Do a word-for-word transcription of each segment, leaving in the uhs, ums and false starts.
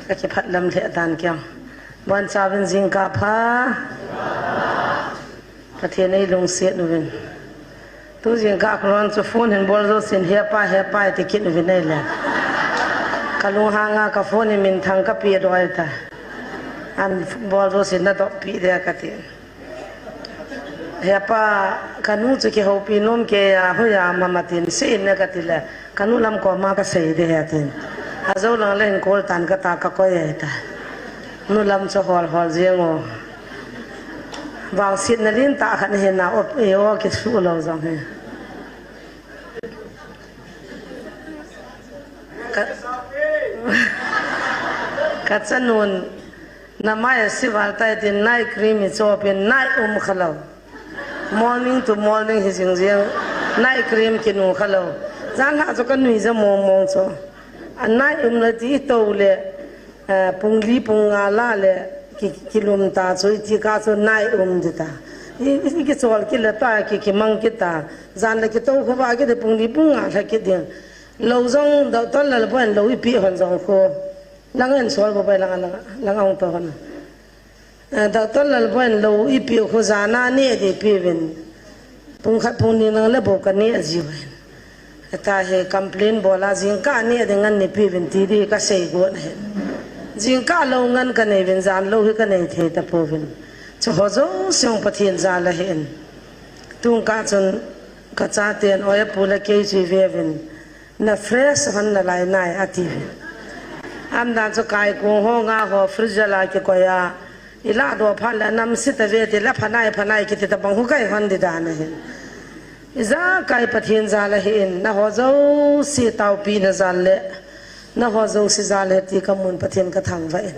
Ka kiphat lam lheh dan kiang. Bonchauvin jingkah pha. Pathen ei lungset uvin. Tu jingkah khun chu phone hin bol jousen, "He pa, he pa," ti kit uvin ei le. Ka lunghanga ka phone hi minthang ka pe doh ahi ta. An bol jousen na doh pi de ka ti. He pa, ka nu chu kihoupi nom kei a, hoiya mama tin, sei in na ka ti le, ka nu lam koma ka sei de he tin. Ajou lang le hin call tan ka ta ka koi e ta. Nu lam chu hol hol jeng o. Vangsetna lentah khat hi na op e o kisuh lou jong hi. Ka, ka chanun, na mai a si val tai tin night cream i chopin night um kha lou. Morning to morning hi jing jing night cream kinu kha lou. Jan lha chu ka nui ja mong mong chu. A night um na ti to le, eh, pung li pung nga la le ki, kilum ta chu i ti ka chu night um di ta. I, i, i kichol kit le ta ki, kimang kit ta. Jan le kito khu va kit pung li pung nga lha kit ding. Lou jong doctor Lalboi in lou i pi hon jong khu. Lang en sol bo bai lang, lang, lang ong to hon. Eh, doctor Lalboi in lou i pi khu jana ni di pi vin. Pung khat pung ni nang le bo ka ni a ji vin. Ta he complain bol a jingkah ni di ngan ni pi vin ti di ka sei got na he. Jingkah lou ngan ka nei vin jan lou hi ka nei thei ta po vin. Chu ho jouse Pathen jal a hin. Tung ka chun ka chaten oi a pu le kei chu i ve vin. Na fresh hon na lai nai, a ti. Am dan chu kaikung ho nga ho fridge la kikoi a. I la doh phat le nam si ta ve ti le phanai, phanai kiti ta bang hu kai hon di dan ahi. I jakai Pathen jal a hin, na ho jouse taopi na jal le. Na ho jouse jal le ti ka mun Pathen ka thangvah in.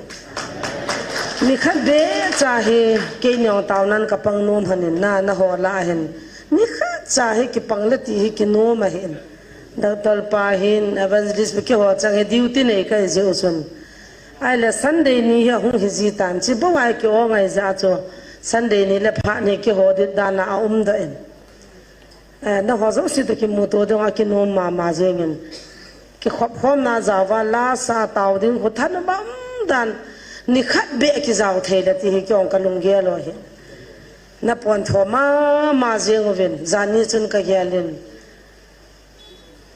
Ni khat be cha hi kei niong tao nan ka pang nom hon in na, na ho la hin. Ni khat cha hi kipang le ti hi kinom a hin. Doctor pa hin evangelist pa keiho chang hi duty nei kai jeh u chun. Ahile Sunday ni hi ahung hi ji tan, chi bou a ki o ngai jeh a chu Sunday ni le phat ni keiho dit dan a um doh in. Eh, na ho jouse toh kimuto ding a kinom mama jeng in. Kikhop khom na jao va la sa tao ding khu thanop um dan ni khat be kijao thei le ti hi kei ong ka lunggel u hi. Na pon tho mama jeng uvin, jan ni chun ka gel in.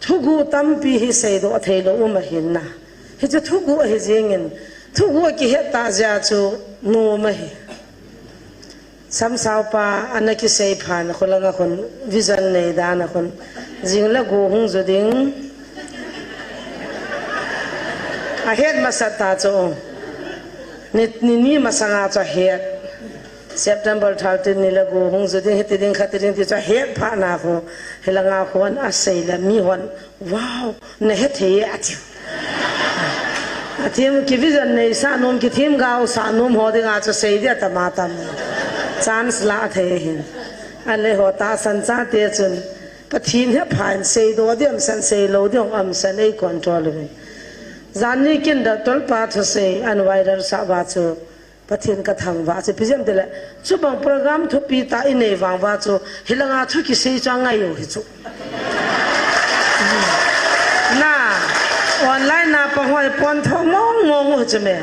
Thuguh tampi hi seidoh thei lou um ahin na. Hichu thuguh ahi jeng in, thuguh kihet tah jeh a chu nom ahi. Samsao pa ana kisei phan khu lang a khun vision nei dan a khun jing le go hung ju ding. Ahet masat ta chu. Ni, ni, ni masang a chu ahet. September thirteen ni le go hung ju ding, hiti ding, khati ding ti chu ahet phat na khu, hi lang a khun asei le mi hon, "Wow, na hethei e," ati. Athem ki vision nei sa nom, kithem gao sa nom ho ding a chu sei dia tama tam. Chance la thei hin. Ahile ho tahsan chate chun, Pathen hepha in seidoh ding um san, seilou ding um san ei control uvin. Jan ni kin doctor pa thusei an viral sa va chu, Pathen ka thangvah, chu ipi jeh ham tile, chubang program thupi tah i nei vang uva chu, hi lang a thu kisei chu angai u hi chu. Na, online a pang ho hi pon tho mong mong u hi chu me.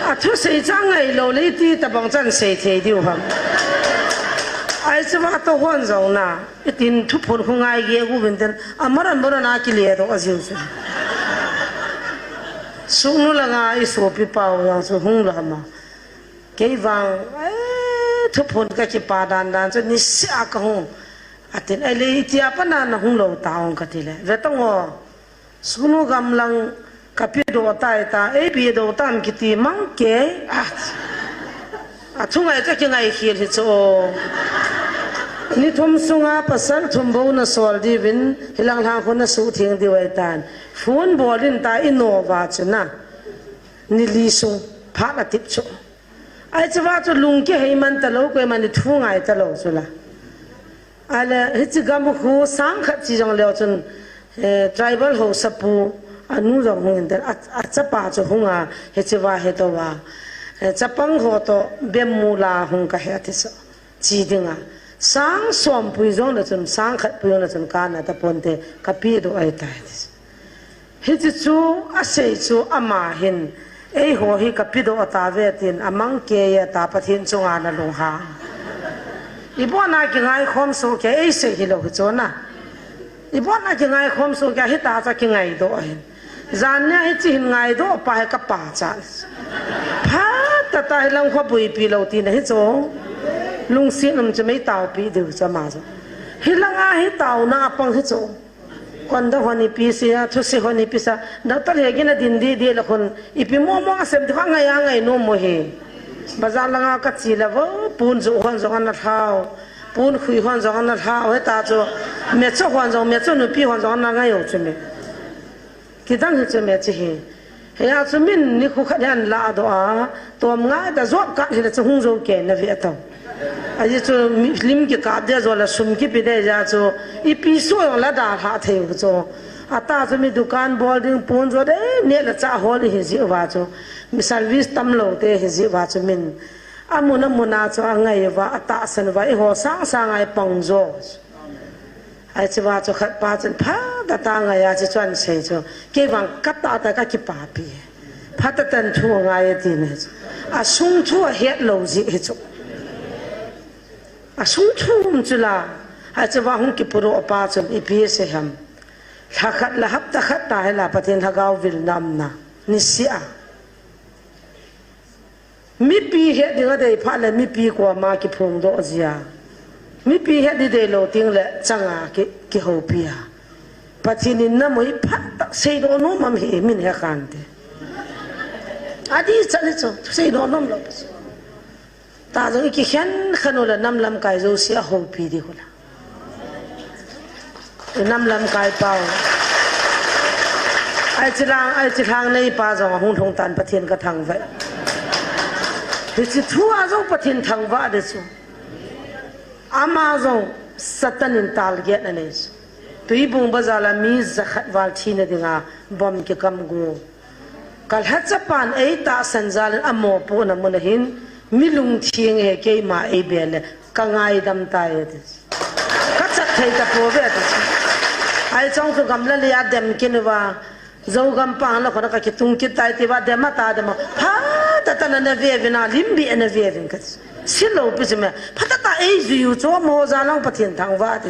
A thusei chu angai lou le iti tabang chan sei thei diu ham. Ahi chu va to hon jong na, itin thuphon khu ngai ge gu vin ten, amaran boran a kile doh a jiu chu. Sugnu lang a i sopi pau jong chu hung lou ham a. Kei vang, eh, thuphon ka kipa dan dan chu niseh a ka hung. Atin, "Ahile, itia pat na na hung lou ta ong," ka ti le. Ve tang o, sugnu gam lang ka pe doh tai ta, ei pe doh tam kiti mang kei. A, a thu ngai ka kingai khel hi chu o. Ni thum sunga pasal thum bou na sol diuvin, hi lang lang khu na suhtheng diu ahi tan. Phone bol in ta i no uva chu na. Ni li sung, phat a tip chu. Ahi chu va chu lung kihei man ta lou, koima ni thu ngai ta lou chu la. Ahile, hiche gam khu sang khat chi jong leu chun, eh, tribal haosapu, anu jong hung in ten, a, a chapa chu hung a, hiche va he to va. Eh, chapang ho to bem mu la hung ka he ati chu. Chi ding a. Sang som pui jong le chun, sang khat pui jong le chun ka na ta pon te, ka pe doh ahi tai ati chu. Hiche chu, asei chu ama hin, Eiho hi kapedoh tave tin, amang kei e ta Pathen chunga nalunghang. Ibon a kingai khom soh kei, eisei hilou hi chu na. Ibon a kingai khom soh kei, hita chu kingaidoh ahin. Jan nia hiche hin ngaidoh pa hi kapa cha. Phatah tah hilang kho buipi lou tina hi chu. Lungset um chu mei taopi diu chu ama chu. Hilanga hi taona apang hi chu. Conduct hon ipi sei a, thusei hon ipi sei a, doctor he gin a din didi le khun, ipi momo asem ti kha ngai a ngai nom mo hi. Bazar langa kache le vo, pon joh hon jong ana lhau, pon khui hon jong ana lhau, hita chu, mecho hon jong, mecho nupi hon jong ana ngai u chu me. Kidang hi chu me chi hi. Hia chu min nikho khat hi ana ladoh a, tom ngai ta job card hile chu hung jou kei na ve tau. Ajeh chu mi, lim kikap dia jong le sum kipe dia jeh chu ipi soh jong la dalha thei u chu. Ata chu mi dukan bol ding pon jo de ne la cha hol hi jeh uva chu. Mi service tam lou te hi jeh uva chu min. Amun amun a chu angai uva, atahsan uva, eiho sang sang a ipang jo. Hiche va chu khat pa chun phatah tah ngai a chu chuan sei chu. Kei vang katah tah kakipapi. Phatah tah in thu angai e ti ne chu. Asung thu ahet lou jeh hi chu. Asung thu um chu la. Hiche va hung kipuidoh pa chun ipi sei ham. Lha khat le hapta khat tah hi la Pathen lhagao vilna umna. Niseh a. Mipi het ding adei phat le mipi koma kiphongdoh jia. Mipi het ding deilou teng le changa ki, kihoupi a. Pathen in namu hi phatah seidoh nom am hi min he khan te. Adih chan hi chu, seidoh nom lou. Ta jong ikikhen khen u le nam lamkai jouse ahoupi ding u la. Nam lamkai pau. Ai chi lang, ai chi lang nei pa jong ahung lhung tan Pathen ka thangvah. Hiche thu a jong Pathen thangvah ding chu. Ama jong Satan in target anei chu. Tuibung bazar a mi jakhat val thina dinga bomb kikam gu. Ka lhachapan eitahsan jal in amopohna mun ahin, mi lungtheng hi keima eibe le, ka ngaidam tai ati. Ka chat thei tapouve ati. Ai chong chu gamla lei a dem kit uva, Zogam pang la khona ka kitung kit tai tia dem ata dem. Phatah tah in ana ve uvin a, lim beh in ana ve uvin ka. Silou pi chu me. Phatah tah eijui u chu mo ja lang Pathen thangvah ati.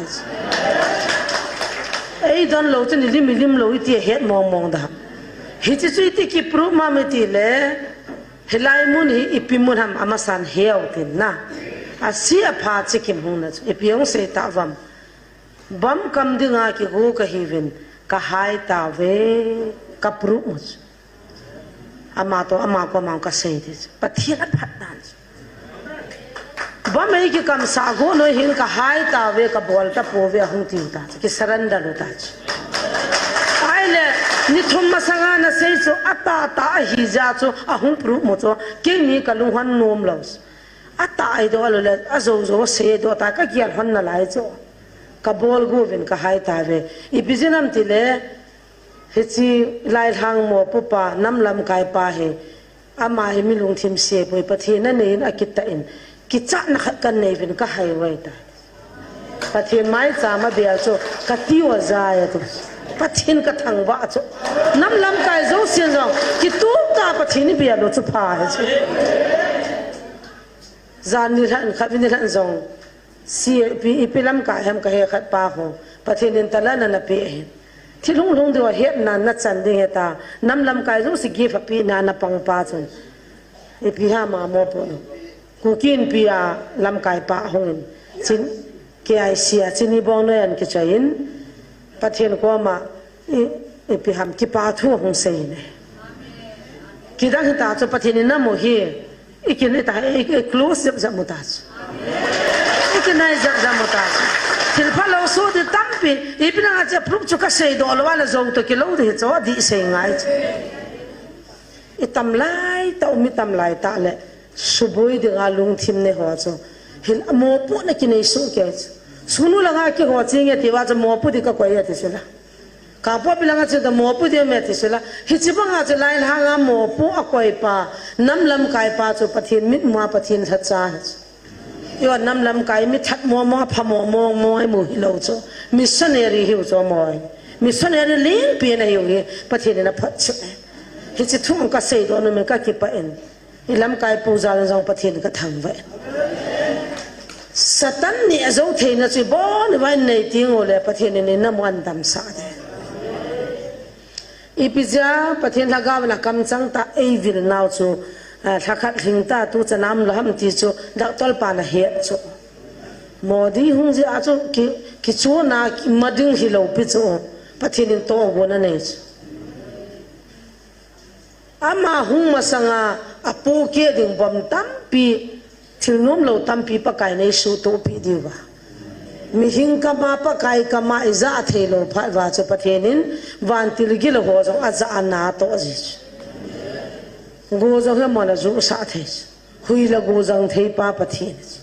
Eidon lou chu nilim, nilim lou iti het mong mong da. Hiche chu iti kiproof ma mi ti le, hilai mun hi ipi mun ham amasan heu tin na. Ase apha chikim hung na chu. Ipi hung sei ta vam. Bomb kam dinga kigu kahiuvin, ka hai tauve, ka proof mu chu. Ama toh, ama koma ka sei ding chu. Pathen aphat dan chu. Bomb ei kikamsah gu noi hin ka hai tauve, ka bol tapouve ahung tiu ta chu. Ki surrender u ta chu. Ahile, ni thum masanga na sei chu, atah tah ahi jeh chu, ahung proof mu chu. Keini ka lunghon nom lou chu. Atah ahi doh lou le, ajou jou asei doh ta, ka gel hon nalai chu. Ka bol gu uvin ka hai tauve. Ipi jeh ham ti le, hiche lailhang mopo pa, nam lamkai pa hi, ama hi mi lungthim se poi, Pathen anei in akitah in, kichatna khat kanei uvin ka hai uve ta. Pathen maicham abel chu, ka tiu ajai ati. Pathen ka thangvah chu. Nam lamkai jousen jong, kitup tah Pathen ibel u chu pha ahi chu. Jan nilhah in khat nilhah in jong. Si ipi, ipi lamkai ham ka he khat pa ho. Pathen in talent ana pe ahi. Thil hunglhung diu ahetna na chan ding ahi ta. Nam lamkai jouse gift apeh na na pang pa chun. Ipi ham a mopo lou. Kuki Inpi a lamkai pa hung in. Chin, K I C a chini bong noi an kichoi in. Pathen koma, i, ipi ham kipa thu hung sei ne. Kidang hita chu Pathen in namu hi, i kin i ta, i, i close jep jep mu ta chu. I kinai jep jep mu ta chu. Thil phalou soh ding tampi, ipi nang a che proof chu ka sei doh lou a la jou toh kilou ding hi chu, adih sei ngai chu. I tam lai tah, um i tam lai tah le, suboi dinga lungthim nei ho chu. Hin mopohna kinei soh kei chu. Sunu langa kiho ching e ti uva chu mopo ding ka koi e ti chu la. Kangpokpi langa chu ta mopo ding me ti chu la. Hiche banga chu lailhanga mopo akoi pa, nam lamkai pa chu Pathen mitmu a Pathen lhacha ahi chu. Eiho nam lamkai mi that momo, apha momo, mo imu hilou chu. Missionary hiu chu mo. Missionary lengpi ana hiu hi, Pathen in aphotchet e. Hiche thu ka seidoh nom in ka kipah in. I lamkai pu jal in jong Pathen ka thangvah in. Satan neh jou theina chu ibon uva nei teng uleh Pathen in namu ahin damsah ding. Ipi jeh a Pathen lhagao in akamchang tah eivil nau chu, ah, lhakhat lhing tah tu chan a um lou ham ti chu doctor pan ahet chu. Modi hung jeh a chu ki, kichuna ki mading hilou pi chu. Pathen in tohgon anei chu. Ama hung masanga apohkeh ding bomb tampi, thil nomlou tampi Pakai in eisuhtoh peh diu va. Mihem kama, Pakai kama ija theilou phat uva chu Pathen in vantil gilou ho jong aja ana toh ji chu. Go jong hi amon ajuhsah thei chu. Hui le go jang thei pa Pathen chu.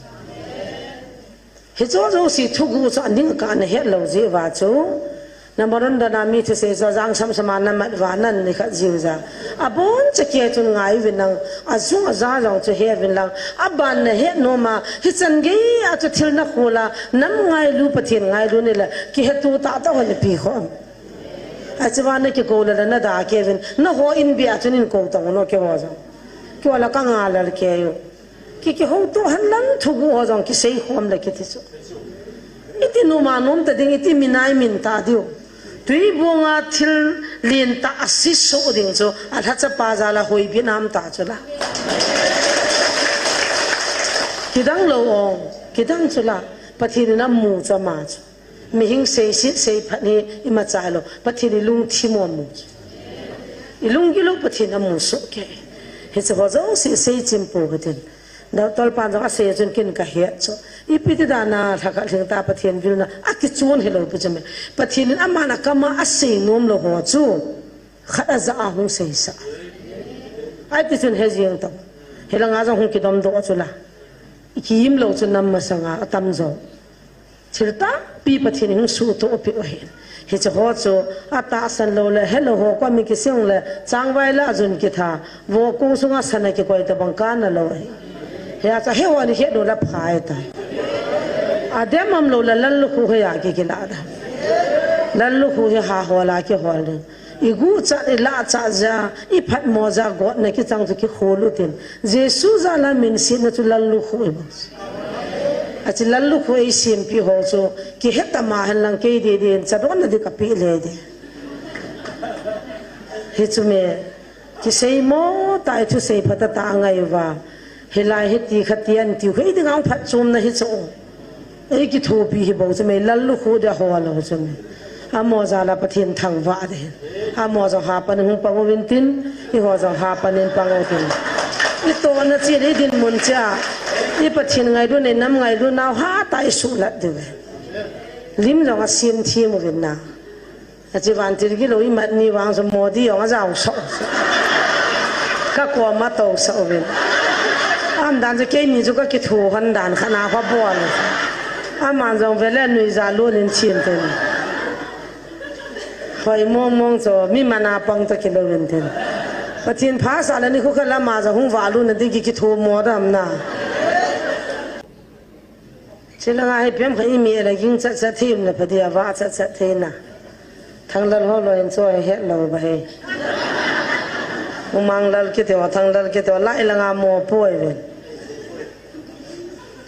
Hiche jouse thuguh chu aning kah a nahet lou jeh uva chu. Na Maron dan a mi thusei chu ajang samsam a namat uva nan nikhat jiu ja. Abon chakei chun ngai uvin lang, ajung aja jong chu he uvin lang. Aban nahet nom a, hichan gei a chu thil nakhol a, nam ngailu Pathen ngailu nile, kihetto tahtah hon ipi khom. Achuva nakikou le le nada kei uvin, naho in bia chun in kou tong u no keiho jong. Keiho la ka ngalal kei u. Ki, kihouto hen lang thuguh ho jong kisei khom le kiti chu. Iti numa nom ta ding, iti minai min ta diu. Tuibong a thil lentah a siso ding chu, alhacha pa jal a hoi binam ta chu la. Kidang lou ong, kidang chu la. Pathen in amu chu ama chu. Mihem seiset seiphat hi imacha lou. Pathen in lungthim u amu. Ilunggil u Pathen amu soh kei. Hiche ho jouse seichim pou hitin. Doctor pan jong asei chun ken kahet chu. Ipi ti dan a lhakhat lhing tah Pathen vilna akichon hilou pi chu me. Pathen in aman akam a asei nom lou ho chu. Khat aja a hung seisah. Ahi ti chun he jeng tong. Hilang a jong hung kidom doh chu la. Ikim lou chu nam masang a atam jo. Thil tampi Pathen in hung suhtoh peh u ahi. Hiche ho chu atahsan lou le, helou ho koma kisei le, changvai la jun kitha, vokong sunga sana kikoi tabang kana lou ahi. Hia chu he ho ni het lou la phai ta. Adem am lou la lallukhuh hia kikila da. Lallukhuh hi ha ho la kihol ding. Iguchat, ilahchat jeh a, iphatmo jeh a, gotna kichang chu kikhol utin. Jesu jal a minsetna chu lallukhuh ahi bou. Achu lallukhuh eisempeh ho chu, kihet tama hen lang kei dei dei in, chadonna ding kapeh le ding. Hichu me, kiseimo tah a thusei phatah tah angai uva. Hilai hiti khatia in tiu khei ding ang phatchomna hichu. Eikithopi hi bou chu me, lallukhuh dia ho lou chu me. Amaho jal a Pathen thangvah ding. Amaho jong hapan hung pang uvin tin, eiho jong hapan in pang utin. Itohna cheh le idinmun cheh a, i Pathen ngailu nei nam ngailu nau hatah a isuhlat diu ve. Lim jong asemthem uvin na. Achu vantil gilou imat ni vang chu Modi jong ajao sah u. Kakoma tou sah uvin. Aumdan chu keini chu kakitho hon dan khat na kha bol. Aman jong vele nuijat lon in chin ten. Hoi mong mong chu mi mana pang toh kilou in ten. Pathen phasah le nikho khat la ama jong hung valut na ding ki, kithomo dam na. Chulanga hi pem kha imi la ging chat chat thei um le pha dia va chat chat thei na. Thanglal ho loi in chu ahet lou ba he. U Manglal kiti ho, Thanglal kiti ho, lai langa mo poi ve.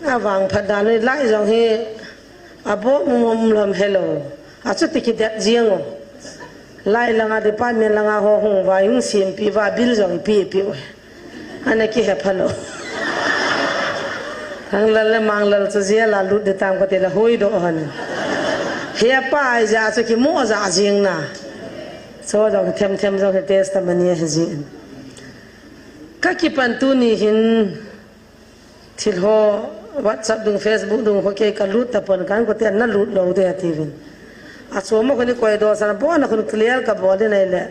Avang phat dan u lai jong hi aboh um um lom helou. Achuti kidet jeng u. Lai langa department langa ho hung vai hung sempeh uva bill jong ipi ipi u. Ana kihe phalou. Thanglal le Manglal chu jail a lut ding tam kati le huhdoh hon. Hepa ahi jeh a chu kimo ja jing na. Chu jong them them jong hi testimony ahi jin. Kakipan tuni hin thil ho WhatsApp dung, Facebook dung ho kei kalut tapon kan kote nalut lou de atiuvin. Achom a khun koi dosan a bon a khun clear kabol in ahile.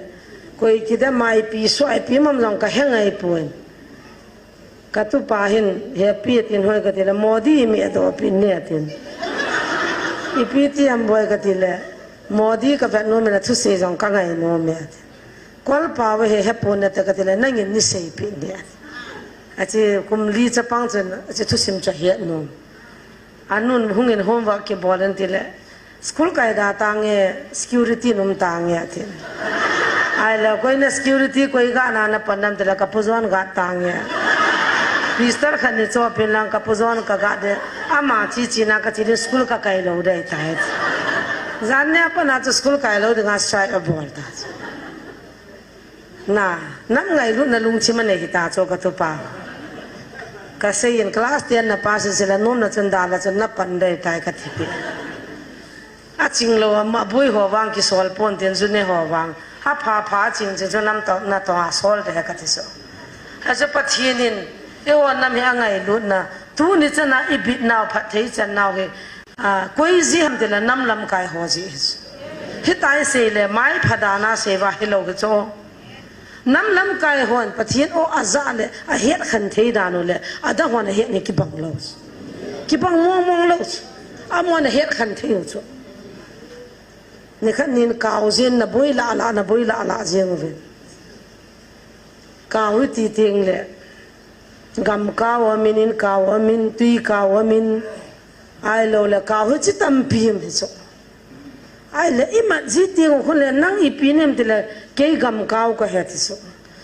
Koi kidem a ipi soh ipi um am jong kahe ngai pon. Katupa hin, "Happy," atin, "Hoi," kati le, "Modi mi adoh pin ne," atin. "Ipi ti ham boi," kati le, "Modi kavet nom e, athusei jong kangai nom e," atin. "Kolpa ve he, hepon nate," kati le, "Nangin nei seipeh ne," atin. Achu kum li chapang chun, achu thusim chu ahet nom. Anun hungin homework kibol in tile, "School kaida tange, security in um tange," atin. Ahile koina security koi ga na na pan nam tela ka pu John ga tang e. Pistol khat ni cho pin lang ka pu John ka ga de. Ama chi chi na ka chi din school ka kai lou dei tai. Jan ne pa na chu school kai lou dinga strike abol ta. Na, nam ngailutna lungthim anei hita cho ka tupa. Ka seiyin class ten na pass in sila nom na chun da la chun na pan dei tai ka tipi. Aching lou ama bui ho vang kisol pon tin june ho vang. Apha pha ching ching chu nam to na to a sol de ka ti so. Achu Pathen in, eiho nam hi angailutna, tuni chana i bit nau phat thei chan nau hi, a, koi jeh ham tila nam lamkai ho jeh hi chu. Hitia i sei le, mai pha dan a sei va hilou hi chu. Nam lamkai hon Pathen o aja le, ahet khen thei dan u le, adang hon ahet ni kibang lou chu. Kibang mong mong lou chu. Amon ahet khen thei u chu. Nikhat nin kau jin na boi la la, na boi la la jeng uvin. Kau hi ti teng le, gam kau amin, in kau amin, tui kau amin, ahilou le kau hi chi tampi um hi chu. Ahile, i mat ji teng u khun le, nang ipi nem ti le, kei gam kau ka he ti chu.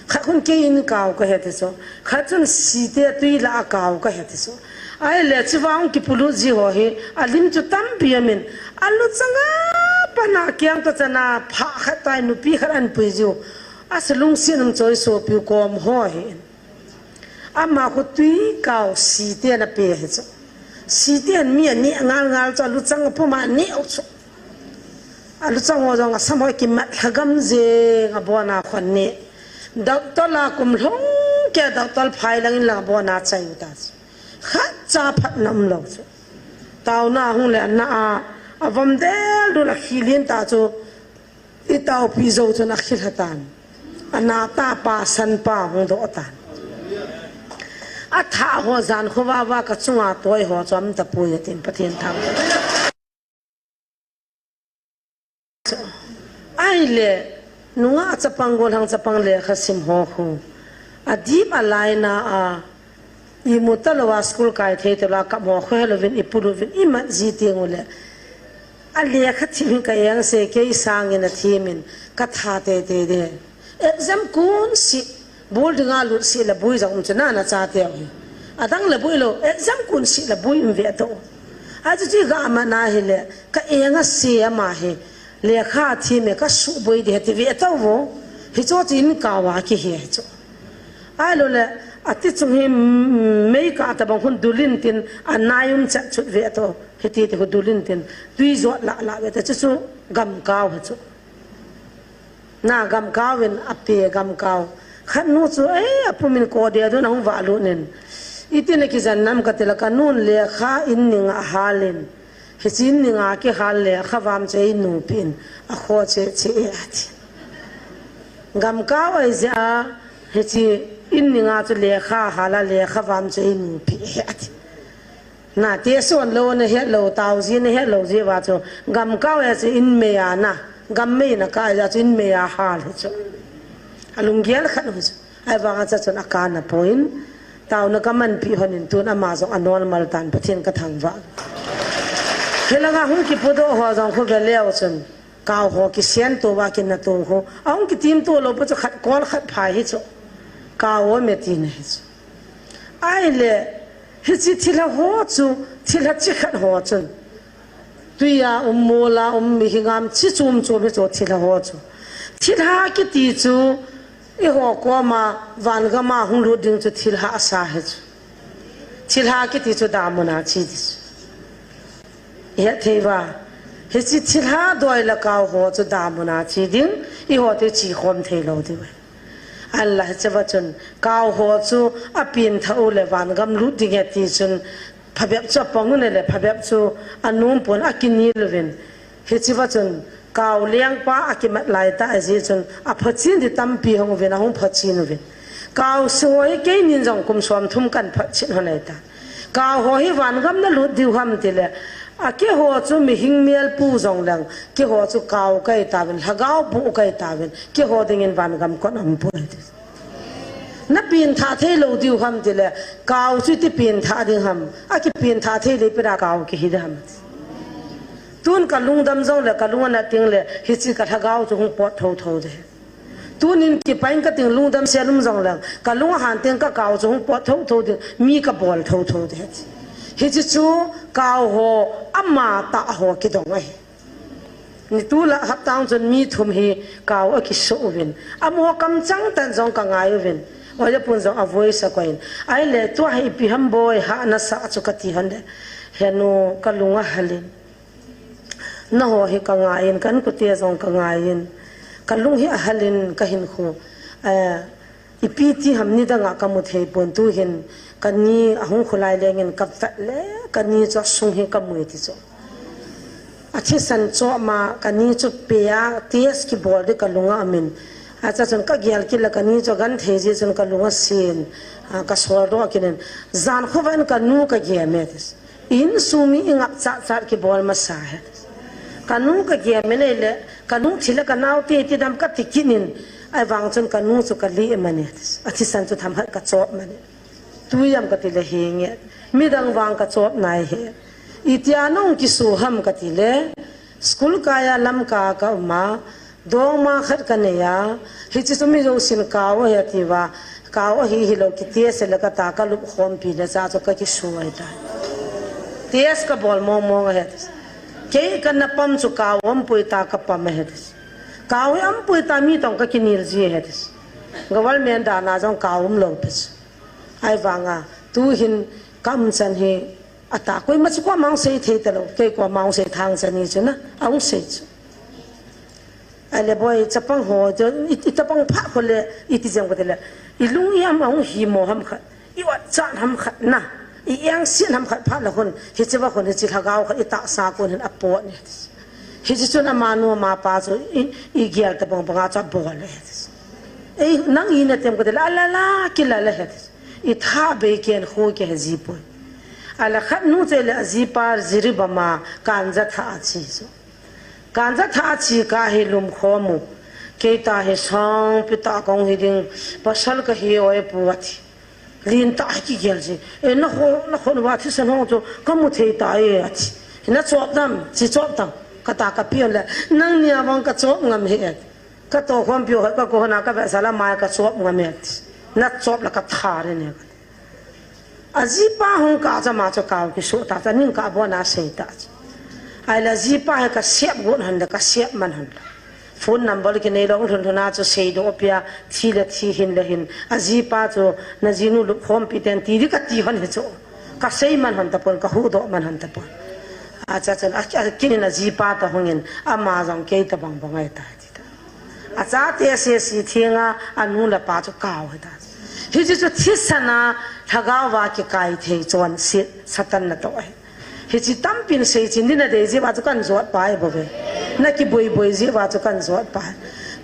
Khat khun kei in kau ka he ti chu. Khat chun site tui la a kau ka he ti chu. Ahile, chuvang kipulut ji ho hi, alim chu tampi amin. Alu changa pana kiang to chana pha khat tai nupi khat an pui jiu. Asa lungsin um choi sopiu kom ho hi. Ama khu tui kau site na pe hi chu. Site an mi ani ngal ngal chu alu chang puma ni u chu. Alu chang ho jong asam hoi kimat lhagam jeng abona khon ni. Doctor la kum lhong ke doctor phai lang in lang abona chai u ta chu. Khat cha phat nam lou chu. Tauna hung le na a, avom del dul a khilin ta chu. I taupi jou chun akhilha tan. Ana ta pa san pa hung doh tan. Atha ho jan khovah va ka chunga toi ho chu um tapoi atin Pathen thang. Ahile, nungah chapang golhang chapang lekha sim ho khu. Adip alaina a, imu talou a school kai thei talou a kap ho khu helouvin, ipu louvin, imat ji teng u le. Alekha thim hi ka eng se, kei sangin athimin, ka tha tei tei de. Exam kun si, bul dinga lut si le bui jong um chu na na cha teu hi. Adang le bui lou, exam kun si le bui um ve to. Achu chu ga ma na hi le, ka eng a se ama hi, lekha thim e ka su bui de ti ve to vo. Hi cho chin ka wa ki he cho. Ahilou le, ati chung hi, mm, mei ka ta bang hun dulin tin, anai um chat chut ve to. Hiti ti khu dulin tin, tui jot la la ve ta chu chu gam kau hi chu. Na gam kau in ape gam kau. Khat nu chu, "Ei, apumin ko de dun ahung va lu nin. Iti na kijan nam ka tila ka nun lekha in ning a halin. Hichi in ning a kihal lekha vam che i nu pin. A kho che che e ati." Gam kau ai ja, hichi in ning a chu lekha hala lekha vam che i nu pi e ati. Na, te suan lou na het lou, tau ji na het lou ji va chu, gam kau e chu in mei a na, gam mei na kai ja chu in mei a hal hi chu. Alung gel khat hi chu. Ai vang a cha chun a ka na point. Tau na ka man pi hon in tun ama jong a normal tan Pathen ka thang va. Helanga hung kipu do ho jong khu ve leu chun. Kau ho kisen to va kin na to ho. A hung kitim to lou pa chu khat kol khat phai hi chu. Kau o me ti na hi chu. Ai le, Hichi thilha ho chu, thilha chi khat ho chun. Tuia um, mola um, mihing a um, chi chum chum hi chu thilha ho chu. Thilha kiti chu, eiho koma, vangam a hung lut ding chu thilha asa hi chu. Thilha kiti chu damun a chi ti chu. I het thei va. Hichi thilha doi le kau ho chu damun a chi ding, eiho te chi khom thei lou ding. Ahinla hiche va chun, kau ho chu a pengtha u le vangam lut ding e ti chun, phabep chu a pang u le phabep chu a nom pon a kinel uvin. Hiche va chun, kau lengpa a kimat lai ta a ji chun, a phachen di tampi hung uvin, a hung phachen uvin. Kau su ho hi keinin jong kum som thum kan phachen hon ai ta. Kau ho hi vangam na lut diu ham ti le, a keiho chu mihing mel pu jong leng, keiho chu kau kai ta uvin, lhagao pu kai ta uvin, keiho dingin vangam kon um poi ti. Na pengtha thei lou diu ham ti le, kau chu ti pengtha ding ham, a kipengtha thei le pera kau kihi ding ham. Tun ka lungdam jong le, ka lung ana ting le, hichi ka lhagao chu hung pot tho tho de. Tunin kipain kating lungdam se lum jong leng, kalung ahan teng kakao chu hung pot thotho ding, mi kabol thotho ding. Hiche chu kao ho, ama tah ho kidong ahi. Ni tulai hapta chun mi thum hi kao akiso uvin. Amaho kamchang tah jong kangai uvin. Oja pun jong avoi sa koin. Ahile tua hi ipi ham boi ha nasa chu kati hon le. Henu kalung ahalin. Naho hi kangaiyin, ka inkote jong kangaiyin. Kalung hi ahalin kahinkho. Eh, ipi ti ham nidanga kamu thei pon tuhin. Kani ahung kholai lengin kavet le, kani chu asung hi kamu e ti chu. Athisan choma, kani chu pea, test kibol ding kalunga amin. Acha chun kagel kit le kani chu agenthei jeh chun kalung asen. Ah, kasol doh kit in. Jan khovah in kanu kagel e ti. Insung mi ingap chat chat kibol masa e. Kanu kagel e le, kalungthim le kanao te ti dam kati kit in, ahivang chun kanu chu kali man e. Athisan chu themkhat kachop man e. Tuijam kati le hinge. Midang vang kachop nai e. Itia nahung kiso ham kati le, school kaiya Lamka kauma, dongma khat kaneiya, hiche chu mi jousen kao ahi atiuva, kao ahi hilou kiti ase le kata kalup khompi le cha chu kakiso ahitai. Test kabol mong mong ahi ati. Kei kana pam chu kao aumpoi tia kapam ahi ati. Kao hi aumpoi tia mi toh kakinel ji ahi ati. Government dana jong kao umlou pi chu. Ahivanga, tuhin kaumchan hi, Ata, koima chu koima ahung sei thei talou, kei koima ahung sei thang chani chu na, ahung sei chu. Ahile boi, chapang ho, chu, i, i chapang pha ho le, iti jeng kati le, ilung iam ahung himo ham khat, iotchan ham khat na, iengset ham khat pha le hon, hicheva hon, hiche lhagao khat, itahsa kon hin apot ni. Hiche chun amanu amapa chu, i, igel tabang banga chu abol le. Ei, nang ina tem kati le, ala la, kila le he. Itha bei ken khu ke he jipoi. Ahile khat nu chule ajipa Jiribam a ganja tha achi chu. Ganja tha achi kah hi lumkhom u. Kei tah hi sangpi tah kahung hi ding, pasal kahi oi pu ati. Lentah hi kigel ji. E, naho, naho uva thisan ho chu kamu thei tai ati. Nachop dam, chi chop dam. Kata kapi le. Nangnia vang kachop ngam e. Katoh khompi u khat kakou hon a kavetsah le ama kachop ngam e. Nachop le kathar e. Ajipa hung kah chu ama chu kao kiso ta, chu aning kah bon a asei ta chu. Ahile ajipa hi kasep got hon le, kasep man hon le. Phone number kinei lou lhon lhon a chu seidoh pia, thi le thi hin le hin. Ajipa chu najinu lupkhompi ten ti ding kati hon hi chu. Kasei man hon tapon, kahuhdoh man hon tapon. Acha chun, a, a, kinin ajipa toh hungin, ama jong kei tabang bang ahitai. Achate sese thenga anu le apa chu kao hita. Hiche chu thisan a lhagao va kikai thei chonset Satan natoh ahi. Hiche tampin seichen ding nadei jeh uva chu kanjot pai bou ve. Nakiboi boi jeh uva chu kanjot pai.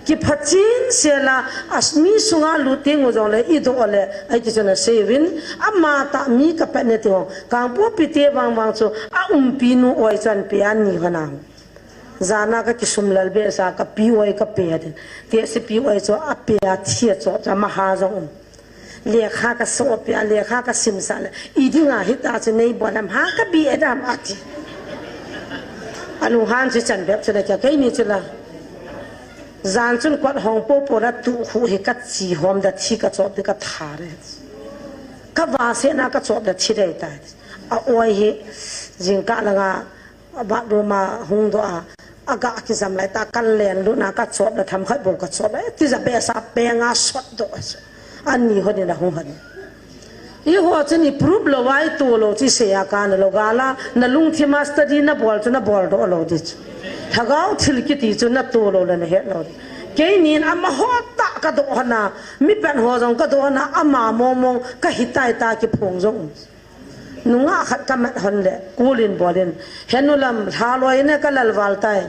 Kiphachen sela, as mi sunga lut teng u jongle idoh le, ahi ti chu nasei uvin, ama tah mi kapet ne ti ho. Kangpokpi te vang vang chu, aumpinu oi chu anpe ani hon a. Jana kakisumlal behseh a kapi oi kape atin. Tehse pi oi chu ape a thi a chu, chu amaha jong um. Lekha kaso pia, lekha kasimsah le. Idinga hita chu neibol ham, ha kabi e dam ati. Alunghan chu chan bep chu le kei ni chu la. Jan chun kot hong popo la tu khu hi kachi hom da thi kachop ding kathar e. Kavase na kachop da thi dei tai. A oi hi jingkah langa Bathroom a hung doh a, aga kijam lai tah, kan len lut na kachop le themkhat bou kachop le, tija behseh a penga sot doh a chu. Ani hon in ahung hon. Eiho chun i proof lou a, i to lou chu i sei a kana lou gal a, nalungthim a study nabol chu nabol doh lou ding chu. Lhagao thil kiti chu nato lou le nahet lou ding. Keinin amaho tah kadoh hon a, mi pen ho jong kadoh hon a, ama mong mong kahitai tia kiphong jong um. Nungah khat kamat hon le, kulin bolin. Henu lam, lhaloi ne kalal val tai.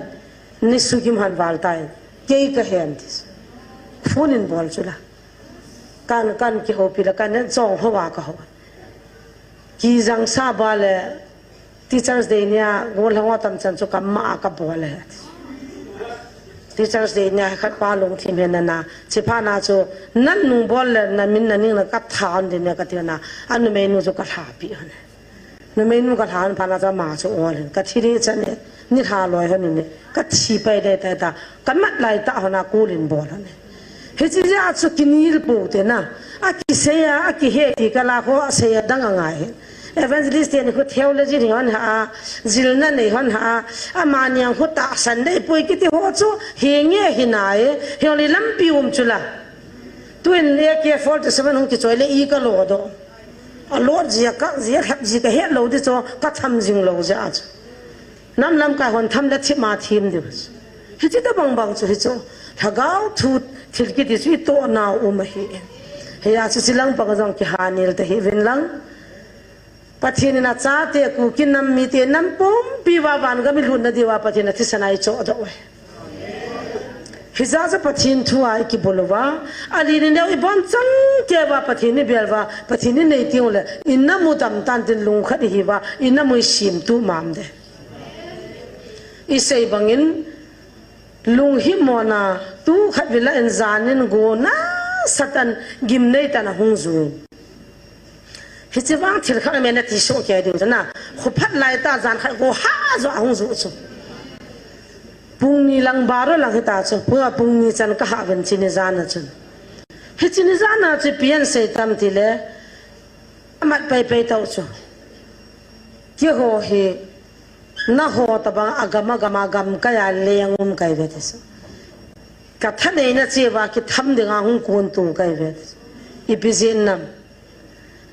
Ni sugim han val tai. Kei kahen ti. Phone in bol chu la. Kan, kan kihoupi la, kan jong hoa kahou. Kijang sa ba le, Teachers Day nia, gol hang tam chan chu kama kabol le. Teachers Day nia khat pa lungthim hen na na. Chipha na chu nan nung bol le na min na ning na katha on din ne kati na. Anumeinu chu kalhapi on. Numeinu kalha on pha na chu ama chu ol hin. Kathi ri chan ne. Ni lhaloi hon ne. Kathi pai dei tai ta. Kamat lai tah hon a kulin bol hon ne. a chu kinil pou te na. A kisei a, a kihe ti kala kho a sei a dang a ngai. Evangelist ten khu theology ni hon ha, zilna nei hon ha, ama niang khu tahsan dei pui kiti ho chu hi nge hi nai, hi li lampi um chu la. Tuin A K forty seven hung kichoi le i ka lo do. A lot zia ka, zia khat zia ka het lo di chu ka tham zing lo zia chu. Nam lamkai hon tham le thim a thim diu. Hichi tabang bang chu hi chu. Lhagao thu thil kiti chu i tohna um ahi. Hia chu chilang pang jong kihanil ta hi vin lang. Pathen in a chate Kuki nam mite nam pumpi va van gam i lhunna diuva Pathen a thisan a i choh doh uve. Hijeh a chu Pathen thu a i kibol uva, a li ni neu i bon chang keuva Pathen i bel uva, Pathen i nei teng u le, i nam u dam tan tin lungkhat i hi uva, i nam u i sim tu mam de. I sei bangin, lunghimona, tu khat vila in janin go na Satan gimnei tan a hung ju. Hichi vang thil khat me na ti so kei ding na, khu phat lai ta jan khat go ha jo a hung ju chu. Pung ni lang baro lang hita chu, pung a pung ni chan ka ha ven chini jan a chun. Hichi ni jan a chu pian sei tam ti le, amat pai pai tau chu. Keiho hi, na ho tabang a gam a gam a gam kai a leng um kai ve ti chu. Ka thanei na cheuva kitham ding a hung kun tu kai ve ti chu. Ipi jin nam.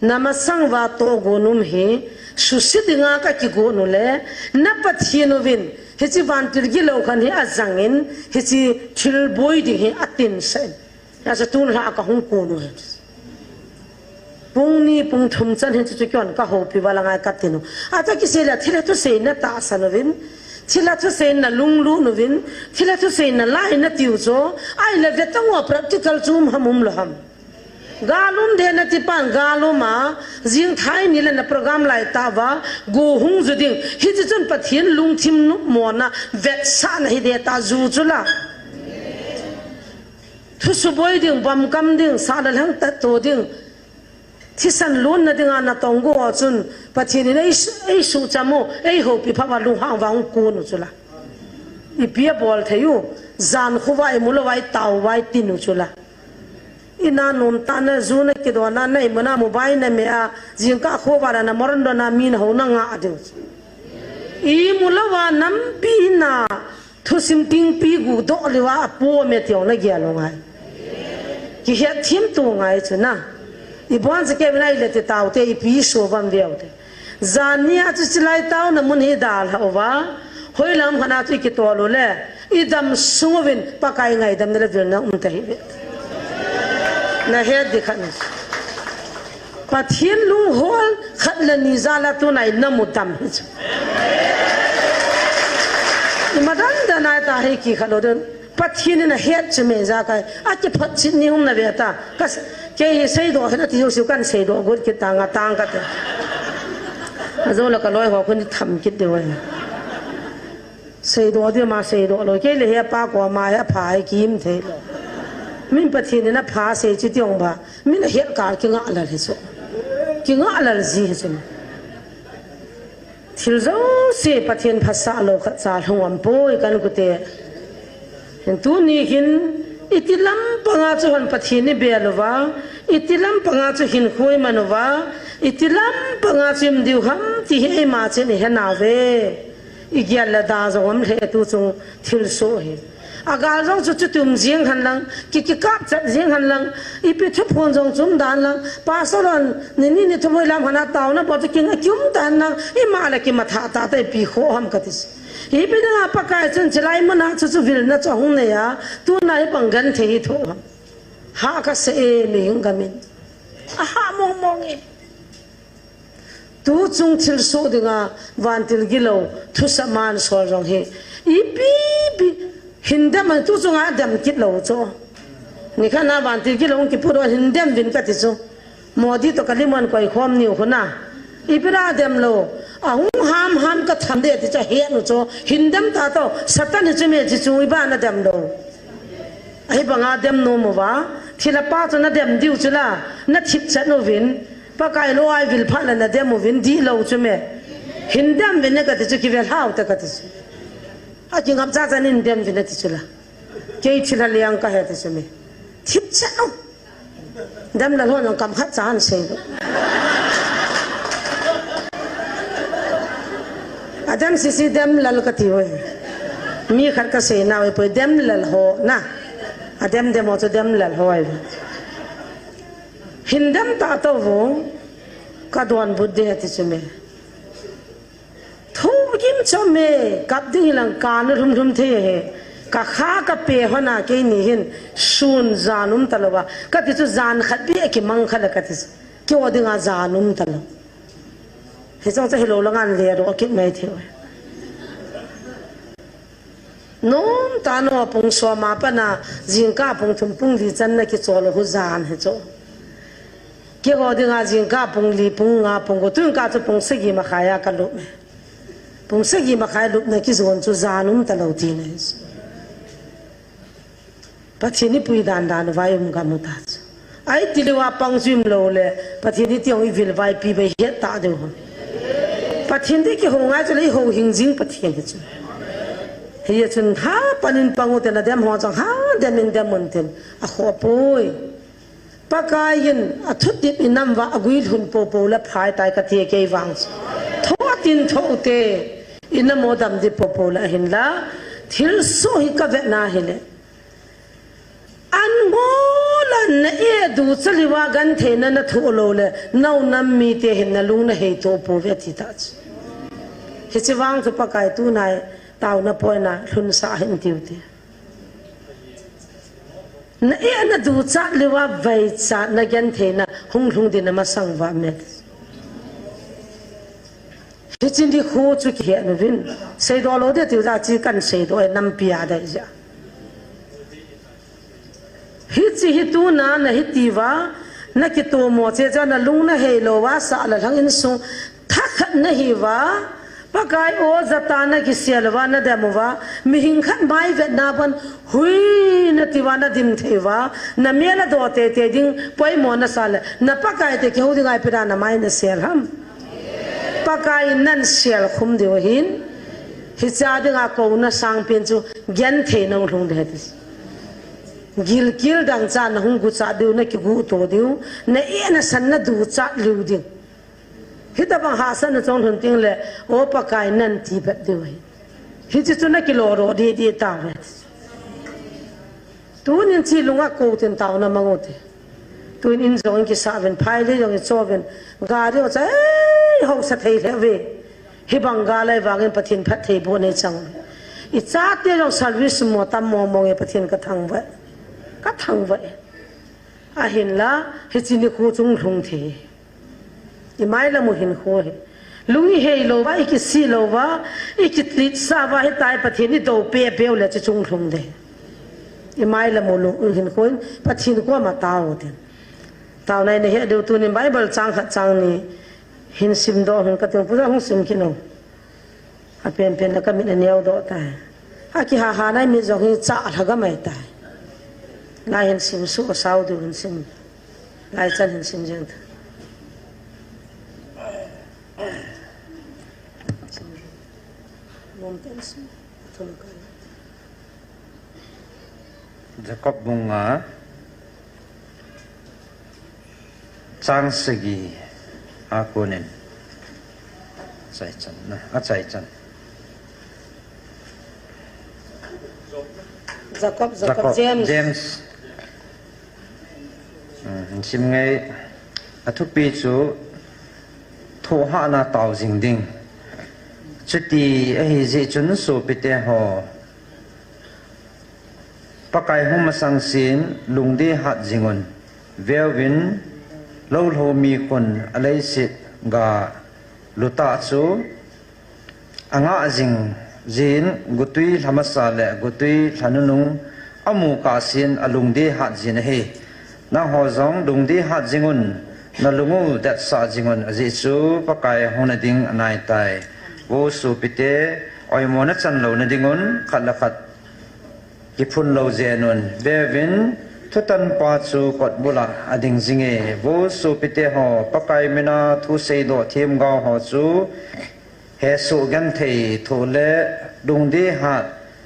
Na masang uva tohgon um hi, susi ding a ka kigon u le, na Pathen uvin, hichi vantil gilou khan hi a jangin, hichi thil boi ding hi a tin sa in. Hia chu tun lha ka hung kun u hi. Pung ni pung thum chan hin chu chu keiman ka houpi uva la ngai ka tin u. A ta kisei le thilha thusei na tahsan uvin, thilha thusei na lunglut uvin, thilha thusei na lai na tiu chu, ai le ve tang uva practical chu um ham um lou ham. Gal um de na ti pan gal um a, jing thai ni le na program lai ta uva, go hung ju ding, hichi chun Pathen lungthim nopmona, vetsahna hi de ta ju chu la. Thusuboi ding, bamkam ding, sah le lhang tat to ding. Thisan lonna ding a na tong go chun, Pathen in ei, ei sucham u, ei houpi pha uva lunghang uva hung kun u chu la. Ipi a bol thei u, jan khu uva i mu lou uva i tao uva i tin u chu la. I na nom ta na ju na kidon a na i mu na mobile na me a, jingkah khu uva la na moron don a mi na ho na nga diu chu. I mu lou uva nampi na, thusim tingpi gu doh liu a a po me tiu na gel u ngai. Kihet thim tu ngai chu na. I bon se kei vin a i le ti tau te ipi so vam veu te. Jan ni a chu chilai tau na mun hi dal ha uva. Hoi lam khan a chu i kitol u le. I dam sung uvin Pakai ngaidam na le vil na um ta hi ve. Na het di khan. Pathen lunghol khat le ni jal a tuna i nam u dam hi chu. I madan dan a ta hi kikhat lou ding. Pathen in a het chu me ja kai. A kiphot chit ni hung na ve ta. Ka s-, kei hi seidoh hi na ti hiu siu kan seidoh got kit ta nga tang ka te. A jo la ka loi ho khun tham kit de wai. Seidoh dia ma seidoh lou. Kei le he pa ko ma he pha he kim thei lou. Min Pathen in a pha sei chi tiong ba. Min a het kal ki nga lal he so. Ki nga lal ji he so. Thil jouse Pathen phasah lou khat cha lhung am poi kan kute. Hin tuni hin, iti lampanga chu hon Pathen i bel uva, iti lampanga chu hin khui man uva, iti lampanga chu im diu ham ti hi eima chen i he nau ve. I gel le da jong um le tu chung thil so hi. A gal jong chu chu tum jing han lang, ki, ki kap chat jing han lang, ipi thuphon jong chum dan lang, pastor on, ni ni ni thumoi lam hana tau na bo chu king a kium dan lang, ima le ki matha ta ta ipi kho ham ka ti. Ipi dang a Pakai chun chilai mun a chu chu vil na chu hung nei a, tu na i pang gan thei hi tho. Ha ka se e mi hing ka min. A ha mong mong e. Tu chung thil so ding a vantil gilou, thusa man sol jong hi. Ipi pi, hin dem an tu chung a dem kit lou chu. Ni khan a vantil gilou ki pu do hin dem vin ka ti chu. Modi to ka limon koi khom niu khu na. Ipi ra dem lou. A hung ham ham ka tham de ti cha he nu cho. Hin dem ta to. Satan hi chu me chi chu i ba na dem lou. Ahi banga dem nom uva. Thila pa chu na dem diu chu la. Na thip chat nu vin. Pakai lo ai vil pha la na dem u vin di lou chu me. Hin dem vin ne ka ti chu ki ve hlau ta ka ti chu. A ki ngap cha cha nin dem vin na ti chu la. Kei thila liang ka he ti chu me. thip cha u. Demlal ho nang kam khat cha han sei do. Adem sisi demlal kati oi. Mi khat kasei nau e poi demlal ho na. Adem dem ho chu demlal ho ai. Hin dem ta to vo. Ka don but de ti chu me. Thu kim chom me, kap ding hilang ka na lhum lhum thei he. Ka kha ka pe hona keini hin sun jan um talou va. Kati chu jan khat beh kimang khat la kati chu. Keiho dinga jan um talou. Hichong cha hilou langa le ro kit mai thei. Nom ta no pung som a pat na jingkah pung thum pung li chan na kichol u hu jan hi chu. Keiho dinga jingkah pung li pung nga pung ko tun ka chu pung sagi makhai a ka lup me. Pung sagi makhai lupna kijon chu jan um talou tina hi chu. Pathen ni pui dan dan vai um gam u ta chu. Ai ti lou a pang chu um lou le, Pathen ni ti hong i vil vai pi bai het ta deu hon. Pathen ni kihou ngai chu le i hou hing jing Pathen hi chu. Hi chun ha panin pang u te na dem ho chang ha dem in dem un tin. A kho poi. Pakai in a thutip i nam va a gui lhun popo le phai tai ka ti kei vang chu. Tho a tin tho u te. I nam o dam di popo le hin la. Thil so hi ka ve na hi le. An ngol a na e du chaliu a genthei na na thu lou le, nau nam mi te hin na lung na hei to po ve ti ta chu. Hichi vang chu Pakai tu nai tau na poi na lhun sa hin tiu te. Na e na du chaliu a vai cha na genthei na hung lhung din na masang va me. Hichi ni khu chu kihe nu vin. Sei do lou de tiu ja chi kan sei do e nam pia dai ja. Hichi hi tu na na hi ti va, na ki to mo che cha na lung na hei lou va sa la lhang in sung tha khat na hi va, Pakai o ja ta na ki sia lou va na dem u va, mi hing khat mai vet na ban hui na ti va na dim thei va, na mel a do te te ding poi mo na sa le, na Pakai te ki ho ding ai pi da na mai na sia ham. Pakai nan sial khum diu hin. Hicha dinga ko na sang pin chu genthei nong lhung de ti. Gilkil dang cha na hung gu cha diu na ki gu to diu. Na e na san na du cha liu diu. Hita bang ha san na chong lhun ting le o Pakai nan ti bep diu hi. Hichi chu na ki lo ro di di ta ve. Tunin chi lunga ko tin tau na mang u te. Tuin in jong in kisa vin, phai le jong in cho vin. Gari o cha, ei, hausa thei le ve. Hi bang ga lai vangin Pathen phat thei bo nei chang. I cha te jong service mo tam mo mo nge Pathen ka thang ve. Ka thang ve. Ahin la, hichi ni khu chung lhung thei. I mai la mu hin khu hi. Lung i hei lou va, i ki si lou va, i ki tlit sa va, hi tai Pathen i do pe pe u le chi chung lhung de. I mai la mu lung hin khu hin, Pathen ko ma tau te. Tau nai ne he deu tunin Bible chang khat chang ni hin sim do hin ka tiu pu hung sim ki no. A pen pen la ka mit a neo do tai. A ki ha ha nai mi jong hi cha lha ga mai tai. Lai hin sim su ka sau du hin sim. Lai chan hin sim jeng ta. Nom ten sim. Thum kai. Jakob bung nga chang sagi a konin. Chai chan na, a chai chan. Jakob, Jakob, Jakob, James. James. Hmm, sim ngai a thupi chu thohhahna tao jing ding. Chuti ahi jeh chun sopite ho, Pakai hung masang sin lungdei hat jingun. Veuvin, lolho mi khun aleiset ga lutah chu angah jing jin, gutui lhamasa le gutui lhanunung amu kah sin alungdei hat jin ahi. Nangho jong lungdei hat jingun, nalung u detsah jingun, ajeh chu Pakai hung nading anaitai. Vo sopite, oimona chan louna dingun, khat le khat kiphun lou jenun. Veuvin, thutanpa chu kotbula ading jinge. Vo sopite ho, Pakai mina thusei doh themgao ho chu hesoh genthei thoh le lungdei hat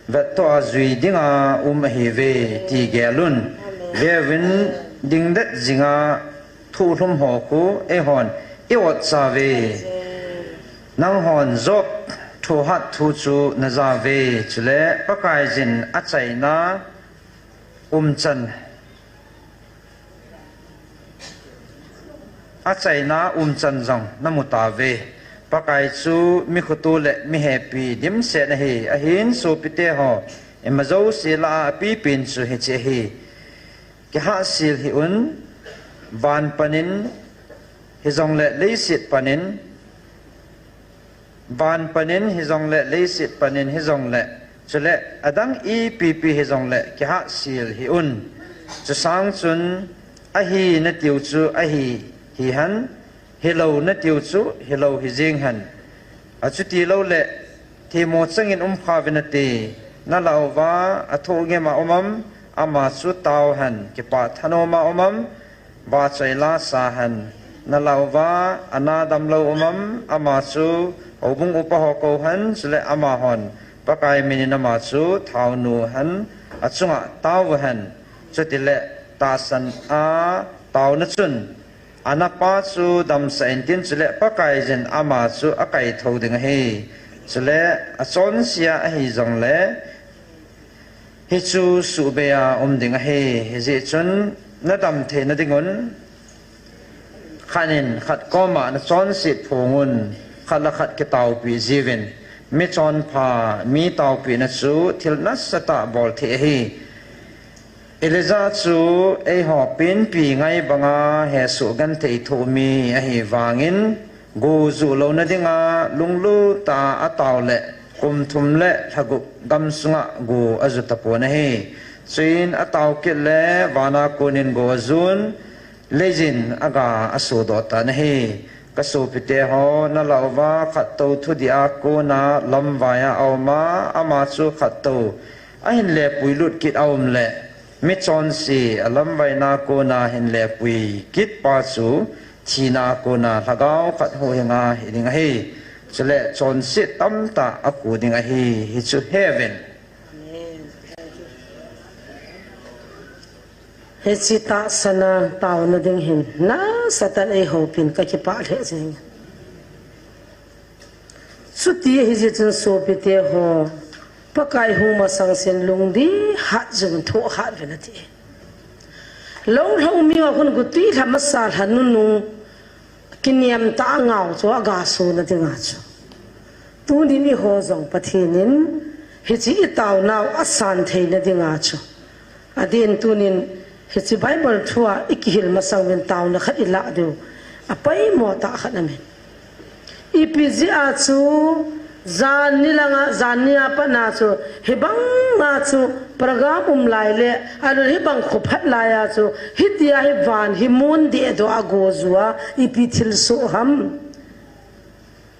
vettoh a jui dinga um ahiuve ti gelun. Veuvin, dingdet jinga thohlhum ho khu eihon i-ot chauve. Nanghon Job thohhat thu chu najauve, chule Pakaiyin achaina umchan, achaina umchan jong namu tauve. Pakai chu mikhutu le mihepi dimset ahi. Ahin sopite ho, ima jouse lah a apipen chu hiche ahi. Kihahsel hih un, van panin hijongle leiset panin, van panin hijongle leiset panin hijongle, chule adang ipipi hijongle kihahsel hih un. Chusang chun ahi natiu chu ahi hihen, hilou natiu chu hilou hijeng hen. Achuti loule themmo changin umkha uvin ati. Nalah uva athohngim a um am, ama chu tao hen. Kipah thanom a um am, vachoi lasa hen. Nalah uva ana damlou um am, ama chu houbung upa ho kou hen, chule amahon Pakai minin ama chu thaonu hen, achunga tao uhen. Chutile tahsan a taona chun anapa chu damsah intin, chule Pakaiyin ama chu akaithou ding ahi. Chule achonse a ahi jongle hichu suhbei a um ding ahi. Hijeh chun nadam theina dingun khat in khat koma nachonset phongun, khat le khat kitaopi jiuvin. Michonpha, mi taopina chu thil nasatah bol thei ahi. Elijah chu eiho penpi ngai banga hesoh genthei thoh mi ahi vangin, go ju louna dinga lunglut tah a atao le kum thum le lha gup gamsunga go aju tapon ahi. Chuin atao kit le vana konin go ajun, leiyin aga asodoh tan ahi. Kasopite ho, nalah uva khattou thudih a kona lamvai a aum a, ama chu khattou ahin lepui lut kit aum le, michonse alamvaina kona hin lepui kit pa chu thina a kona lhagao khat huhhing a hiding ahi. Chule chonset tamtah akhu ding ahi. Hichu heuvin. Hiche tahsan a taona ding hin nasatah in eihoupin kakipah lheh jenge. Chuti ahijeh chun sopite ho, Pakai hung masang sen lungdih hat jing, thoh hat uvin ati. Lou lhou mi a khun gutwi lha masa lha nunung kinem tah a ngao chu aga sona dinga chu, tunin eiho jong Pathen in hiche itaonau asan theina dinga chu, adin tunin hiche Bible thua ikihil masang uvin taona khat ilah diu apoimo tah khat aum in. Ipi jeh a chu, janni langa, janni a patna chu, hibanga chu program um lai le, ahilou le hibang khophat laiya chu, hitia hi van hi mun dehdoh a go ju a, ipi thilsoh ham?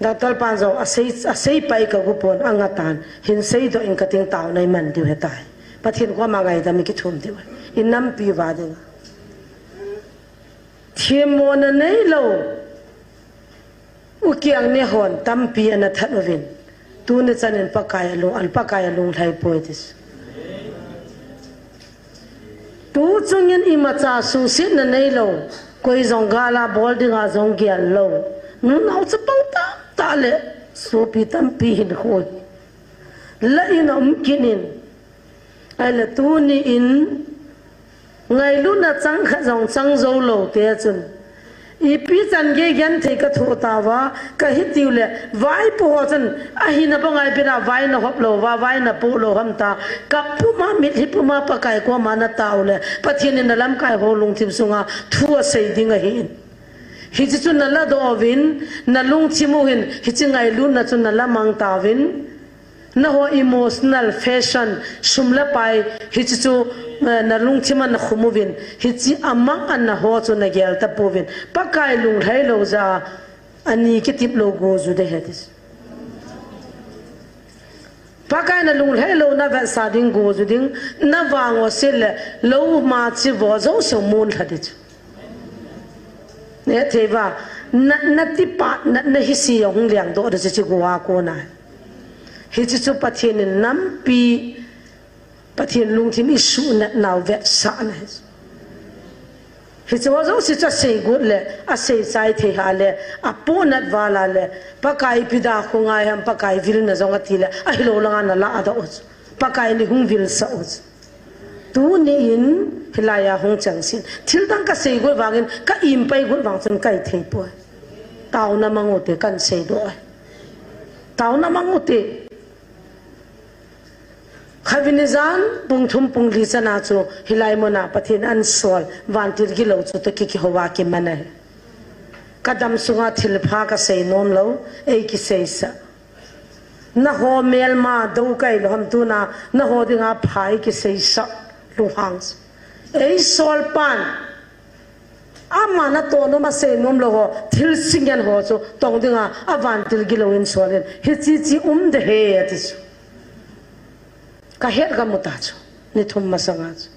Doctor pan jong asei, asei pai kagu pon, angatan, hin seidoh ing kating, taona iman diu ahitai. Pathen koma ngaidam ikithum diu, inampi uva dinga. Themmona neilou u kiang nehon tampi ana that uvin. Tuni chanin Pakai alung, al Pakai alunglhai poi ti chu. Tu chungin imacha suhsetna neilou, koi jong gal a bol dinga jong gel lou, nunao chapang tamtah le sopi tampi hinkho hi la in aum kit in. Ahile tuni in ngailutna chang khat jong chang jou lou te chun, ipi chan gei genthei kathoh tauva, kahitiu le, vaipo ho chun, ahina banga ipi dia vai nahop lou uva, vai napoh lou ham tia, kap puma, mitlhi puma Pakai koma natao le, Pathen in nalamkai ho lungthim sunga thu asei ding ahin. Hiche chu naladoh uvin, nalungthim u hin, hiche ngailutna chu nalamang tauvin. Nangho emotional, fashion, sum le pai, hiche chu, eh, nalungthim a nakhum uvin, hiche amang a nangho chu nagel tapouvin. Pakai lunglhai lou jeh a, ani kitip lou go ju ding ahi ti chu. Pakai nalunglhai louna vetsah ding go ju ding, navang u seh le, lou ma chi vo jouse mun lha ding chu. Nehethei uva, na, natipa, na, nahise ahung lengdoh ding chu hiche go a kona. Hiche chu Pathen in nampi, Pathen lungthim isuhnatnau vetsahna ahi. Hiche ho jouse chu asei got le, asei chai thei hah le, apohnat val a le, Pakai ipi da khongai ham, Pakai vilna jong ati le, ahilou langa nala adoh u chu. Pakai in eihung vilsah u chu. Tuni in hilai a hung chengse in. Thil dang kasei got vangin, ka impai got vang chun kaithei poi. Taona mang u hite, kan seidoh e. Taona mang u hite. Khatvei nijan, pung thum pung li chana chu, hilai muna Pathen in asol, vantil gilou chu toh ki, kihou a kiman ahi. Kadam sunga thilpha kasei nom lou, eikiseisah. Nangho melma dou kahi lou ham tuna, nangho dinga pha eikiseisah, lunghang. Eisol pan. Ama natoh nom asei nom lou ho, thil singen ho chu, tong dinga, avantil gilou in sol in, hiche chu um ding ahi ati chu. Kahet kamu ta chu, ni thum masanga chu.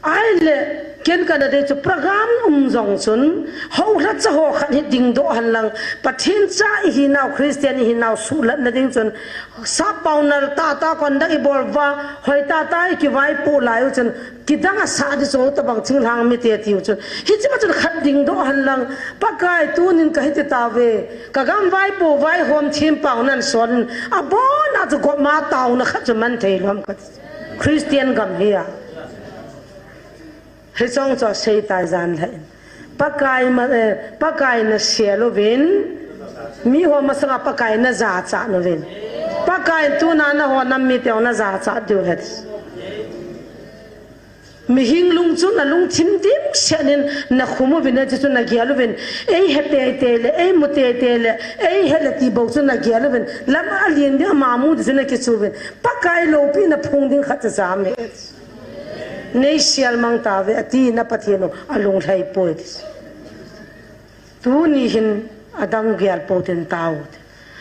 Ahile, ken kana dei chu program um jong chun, houlhacha ho khat hi dingdoh hen lang, Pathen cha ihinau, Christian ihinau suhlatna ding chun, sappao nal tahtah conduct ibol uva, hoi tahtah ikivaipoh lai u chun, kidang asah ding chu tabang thinglhang mite tiu chun. Hiche ma chun khat dingdoh hen lang, Pakai tunin kahi ti tauve, kagam vaipo vaihom thempao nan sol in, abona chu gopma taona khat chu man thei lou ham kati. Christian gam hi a. Hicheng chu asei tai jan lheh in. Pakai ma, eh, Pakai nasel uvin. Miho masanga Pakai najachat uvin. Pakai tuna nangho nam mite jong najachat diu ahi. Mihem lungchun alungthim dimset in nakhum uvin, hiche chu nagel uvin. Eihe teitei le, eimu teitei le, eihe le ti bou chu nagel uvin. Lam alen ding ama mu ding chu nakichu uvin. Pakai loupina phung ding khat chu jam e. Neisel mang tauve, ati na Pathen u alunglhai poi ti. Tuni hin adang gel pou tin tao.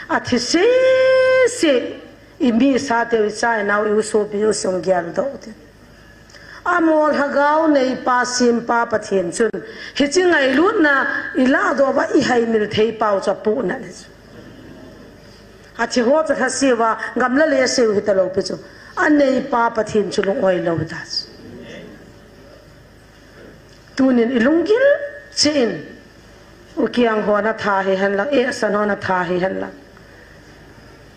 Athi sese, imisa teu, icha inau, iusopi, iusung geldoh u tin. Amol lhagao neipa sempa Pathen chun, hiche ngailutna iladoh uva ihaimil thei pau chu apohnat ahi chu. Athi ho chu lhaseuva, gamla lei aseu hita lou pi chu. Aneipa Pathen chu lung-oi lou hita chu. Tunin ilunggil cheh in, ukiang hon atha hihen lang, eisan hon atha hihen lang.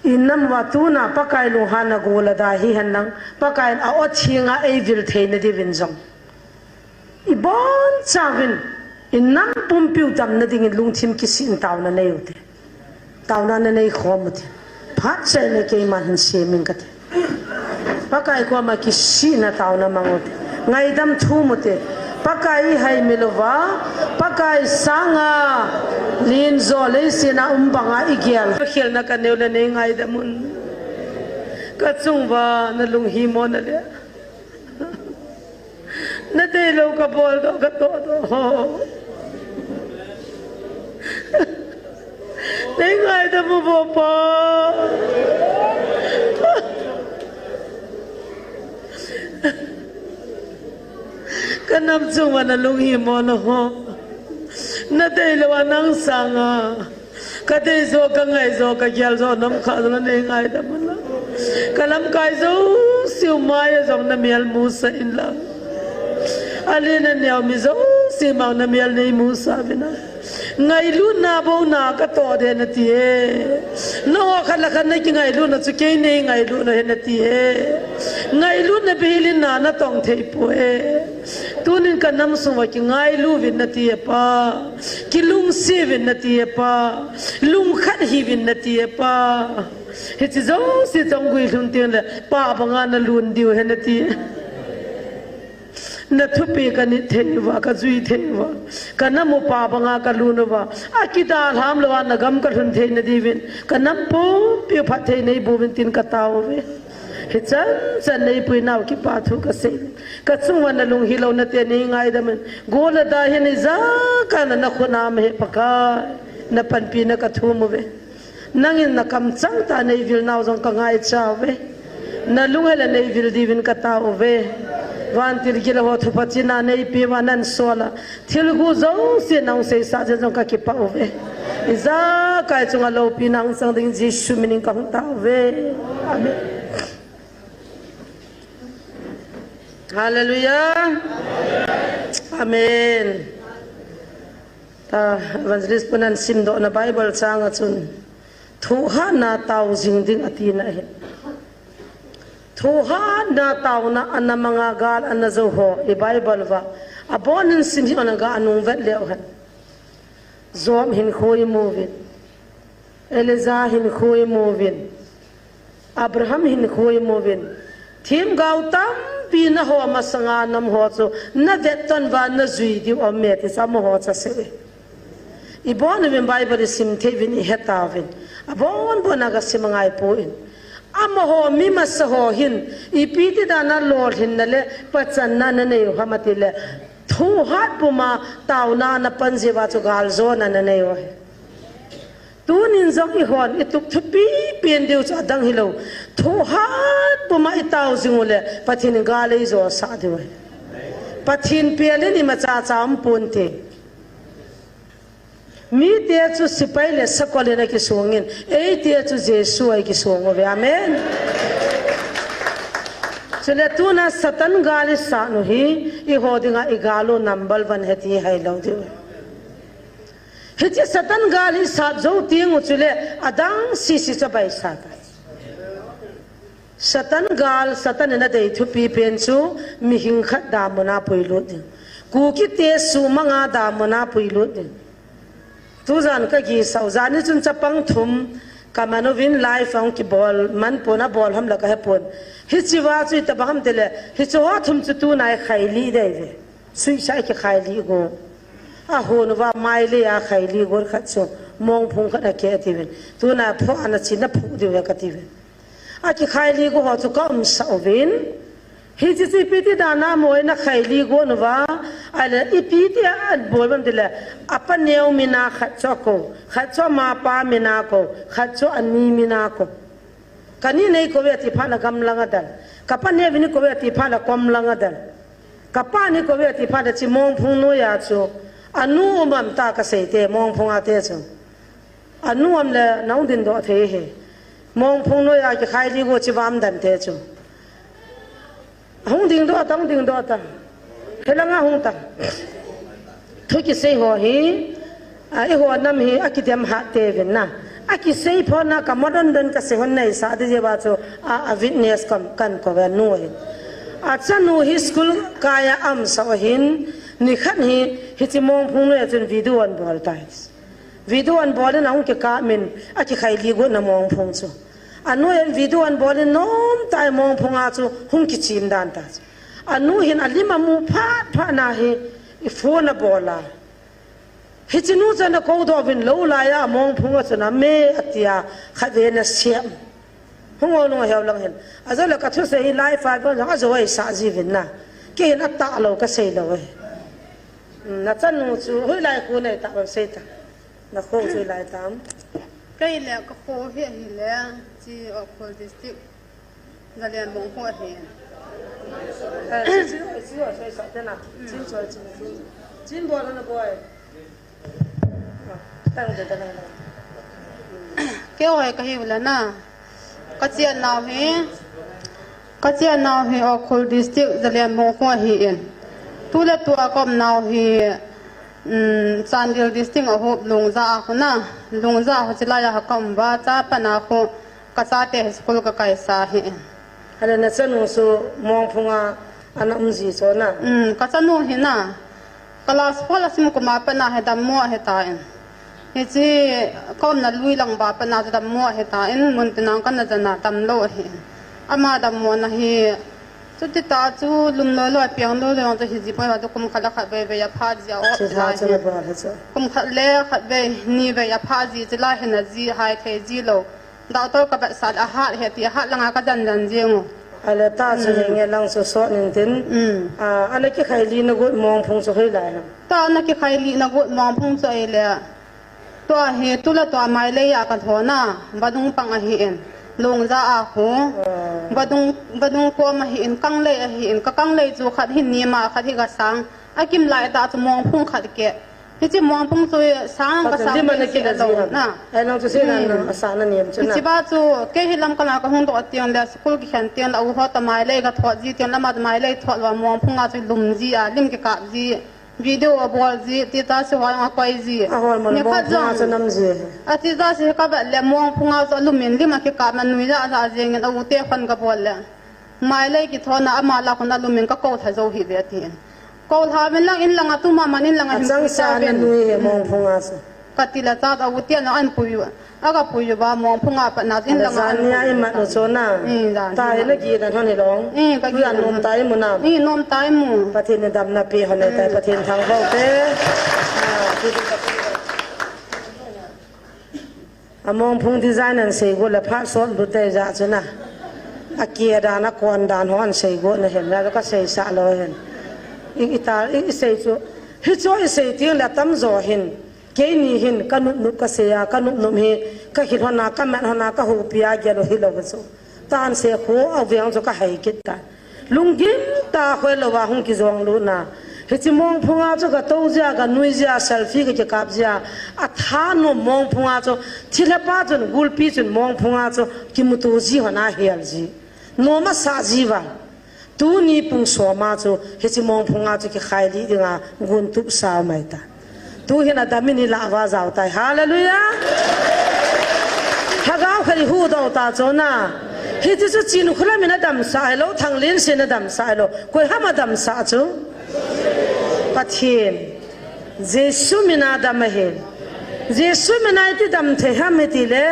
Inam uva tuna Pakai lunghanna gol adai hihen lang, Pakai in a-o thenga eivil theina diuvin jong. Ibonchauvin, inam pumpiu damna dingin lungthim kisih in taona nei u te. Taona nanei khom u te. Phat chai nei keiman hin sem ing kate. Pakai koma kisihna taona mang u te. Ngaidam thum u te. Pakai ihaimil uva. Pakai sanga. Len jo leiset a um banga igel. Khelna kanei u le nei ngaidam un. Kachung uva nalung himona le. Nadeilou kabol doh, katoh doh. Nei ngaidam uvo Pa. Kanam chunga nalung himona ho. Nadeilou a nang sanga. Kadei jo, kangai jo, kagel jo, nam khat jo la nei ngaidam un lang. Kalamkai jouse u maiya jong namel musah in lang. Alen aneo mi jouse mang namel nei musah uvin lang. Ngailutna bou na katoh ding nati e. Nangho khat le khat nakingailutna chu kei nei ngailutna ahi nati e. Ngailutna bihil in na natong thei poi. Tunin kanam sunga kingailu uvin nati e Pa. Kilungset uvin nati e Pa. Lungkhat hiuvin nati e Pa. Hiche jouse chonggui lhun teng le, pa banga nalun diu ahi nati e. Nathupeh kanit thei uva, kajui thei uva. Kanam u pa banga kalun uva. Akidalham louva nagam kalhun theina diuvin. Kanam pumpiu phatthei neiboh uvin tin katao uve. Hichan chan neipuinau kipathu kasei. Kachunga nalung hilou nate nei ngaidam in. Gol adai hin ijakai na nakhut a um ahi Pakai. Napanpina kathum uve. Nangin nakamchang tah a neivilnau jong kangaicha uve. Nalunghel a neivil diuvin katao uve. Vantil gilou ho thupha china neipeh uva nansol a. Thilgu jouse nahung seisah jeh jong kakipah uve. Ijakai chunga loupina hung chang dingin Jesu minin kahung tao uve. Amen. Hallelujah. Amen. Ta evangelist punan simdohna Bible chang a chun, thohhatna tao jing ding atina ahi. Thohhatna taona ana manga gal ana jou ho i Bible uva abonin sim hih un, aga nung vet leu hen. Job hinkho imu uvin. Elijah hinkho imu uvin. Abraham hinkho imu uvin. Themgao tampi naho masanga nam ho chu navet ton uva najui diu aum e ti chu amaho chu asei e. Ibon uvin Bible isim thei uvin, ihet tauvin. Abon bon a gasim angai poi. Amaho mi masa ho hin ipi ti dan a lolhinna le pachatna nanei u ham ati le, thohhat puma taona napan jeh uva chu galjona nanei u ahi. Tunin jong eihon itup thupi pen diu chu adang hilou, thohhat puma itao jing u le Pathen in gal eijosah diu ahi. Pathen pelin imacha cha um ponte. Mite chu sepai le sakol in akisong in, eite chu Jesu a ikisong uve. Amen. Chule tuna Satan gal isat u hi, eiho dinga igal u number one ahi ti heilou diu. Hiche Satan gal isat jou teng u chule adang sese chu abaisat tai. Satan gal, Satan in adei thupi pen chu mihing khat damun a puilut ding. Kukite sumang a damun a puilut ding. Tujan kagisah u, jan ni chun chapang thum kaman uvin, live ahung kibol man pon, abol ham la kahepon. Hichea chu itobang ham tile, hiche ho thum chu tuna ikhai lih dei uve. Suicide kikhai lih go. Ahon uva mailei a khai lih go khat chu mongphung khat akeh atiuvin. Tuna phoh ana chin aphuh diu ahi katiuvin. Akikhai lih go ho chu kaumsah uvin. Hiche chu ipi ti dan a mo in akhai lih go uva. Ahile ipi ti abol uvem tile, apa neo min a khat chu akou, khat chu amapa min a kou, khat chu ani min a kou. Kani nei kou ve ati phat le gamlang adel. Kapa neo in kou ve ati phat le komlang adel. Kapa in kou ve ati phat le hiche mongphung noiya chu anu um am ta kasei te, mongphung a te chu. Anu um le nahung dingdoh thei ahi. Mongphung noiya kikhai lih go chu vam dan te chu. Hung dingdoh ta, hung dingdoh ta. Helanga hung ta. Thu kisei ho hi, a, eiho nam hi akidem hat te uvin na. Akisei pho na ka modern don kasei hon neisah ding jeh uva chu, a, a witness kan, kan kou ve nu hi. Achanu hi school kai a aumsah u ahin, nikhat hi, hiche mongphung noiya chun video anabol tai. Video anabol in ahung kikap in, akikhai lih go na mongphung chu. Anu in video anabol in nomtah in mongphung a chu hung kichim dan ta chu. Anu hin alim amu phat phat na hi, i phone abol a. Hiche nu chu ana koudoh uvin lou laiya mongphung a chun ame atia khatvei ana sem. Hung o nung aheo lang hin. Ajou le kathusei hi live a bon jong ajou a isah ji uvin na. Kei hin atah lou kasei lou e. Hmm, nachanu chu hoilai kho nei ta, bon sei ta. Nakho chu hoilai tam? Kei le kakho hi ahile, hiche Ukhrul District, Zalianbong kho ahi. Eh, chi, chi, chi, chi, sa te na. Chin choi, chin, chin. Chin bol na boi. Tang de, tang de. Kei hoi kahiu le na. Kachenau hi, kachenau hi Ukhrul District, Zalianbong kho ahin. Tuletua kaumnau hi, um, Chandel District a hop Lungja a kho na. Lungja a kho chilai a kaum uva, cha pat na kho kachate hi school kakaisa ahi. Ahile nachanu chu mongphung a ana um ji chu na? Um, kachanu hi na. Class four asim kum a pat na hi dammo ahitan. Hiche kaumna lui lang uva pat na chu dammo ahitan, mun tina kana jana damlou ahi. Ama dammo na hi, chuti ta chu lum loi loi piang loi loi chu hiji poi va chu kum khat le khatvei vei apha ji a o. Kum khat le khatvei ni vei apha ji chilai hin aji hai thei ji lou. Doctor kavetsah le ahat ahi ti, ahat langa kajan jan jeng u. Ahile ta chu hinge lang chu sot nin tin. Mm. A, ana kikhai lih na got mongphung chu hoilai ham? Ta ana kikhai lih na got mongphung chu ahile. Tua hi tuletua Mailei a kalhon a, vadung pang ahin. Lungja a kho. Ah. Vadung, vadung kom ahin, kanglei ahin, kakanglei chu khat hi nima, khat hi kasang. Akim lai ta chu mongphung khat keh. Hiche mongphung chu sang kasang lim ana kila ji lou ham? Na. Ai lang chu sina na, asana niam chu na. Hiche ba chu, kei hi lamkal a kahung doh teng le, school kikhen teng le, u ho ta Mailei kathot ji teng le, ama ta Mailei thot lou a mongphung a chu lum ji a, lim kikap ji. Video abol ji, ti ta si hoi nga koi ji. Ahoi mo, ni khat jong chu nam ji. A ti ta si ka ba le mong phunga chu alumin lim a kikap na nui ja ja jeng in a u te khon ka bol le. Mai lei kithona ama la khon alumin ka ko tha jo hi ve ti. Ko tha ven lang in lang a tu ma man in lang a hin sa na nui he mong phunga chu. Ka ti la cha ta u tia na an pui u. A ka pui u ba mong phunga pa na in lang a an pui u. Jan nia i mat u chu na. Mm, jan. Ta he na ki na thon he long. Mm, ka ki na nom ta i mu na. Mm, nom ta i mu. Pathen ni dam na pe hon e tai Pathen thang ho te. A mong phung design an sei go le phat sot lu te ja chu na. A ki dan a kon dan ho an sei go na hen la ka sei sa lo hen. I, i ta, i, i sei chu. Hi chu i sei ting la tam jo hin. Keini hin ka nupnup ka sei a, ka nupnup hi ka hil hon a, ka mat hon a, ka houpi a gel u hi lo ka chu. Tan se khu a veng chu ka hai kit ta. Lunggim ta khoi lo va hung kijong lu na. Hichi mong phunga chu ka to jia, ka nui jia, selfie ka kikap jia. A tha nom mong phunga chu thilha pa chun gulpi chun mong phunga chu kimutu ji hon a hial ji. Nom a sa ji va. Tuni pung soma chu, hichi mong phunga chu kikhai li dinga gun tup sao mai ta. Tu hin a dam in i la va jao tai. Hallelujah! Lhagao khat i hu do ta chu na. Hichi chu Chinkholam in a dam sa hi lo, Thanglensi in a dam sa hi lo. Koi ham a dam sa chu? Pathen. Jesu min a dam ahi. Jesu min a iti dam thei ham i ti le,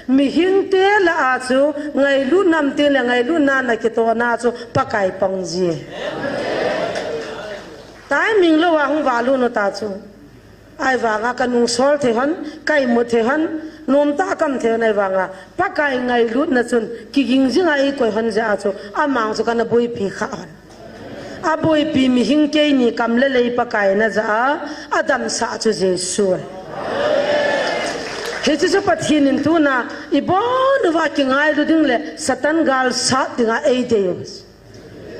mihing te la a chu, ngailut nam ting le, ngailut na na kito na chu, Pakai pang ji. Timing lo a hung va lu no ta chu. Ai vanga ka nung sol thei hon, ka imut thei hon, nom ta kam thei hon ai vanga. Pakai ngailut na chun, kiging jing a i koi hon ja a chu, amang chu ka na buipi kha hon. A buipi mihing keini kam le lei Pakai na ja a, a dam sa chu Jesu. Hichi chu Pathen in tu na, i bon uva kingailu ding le, Satan gal sat dinga ei dei u.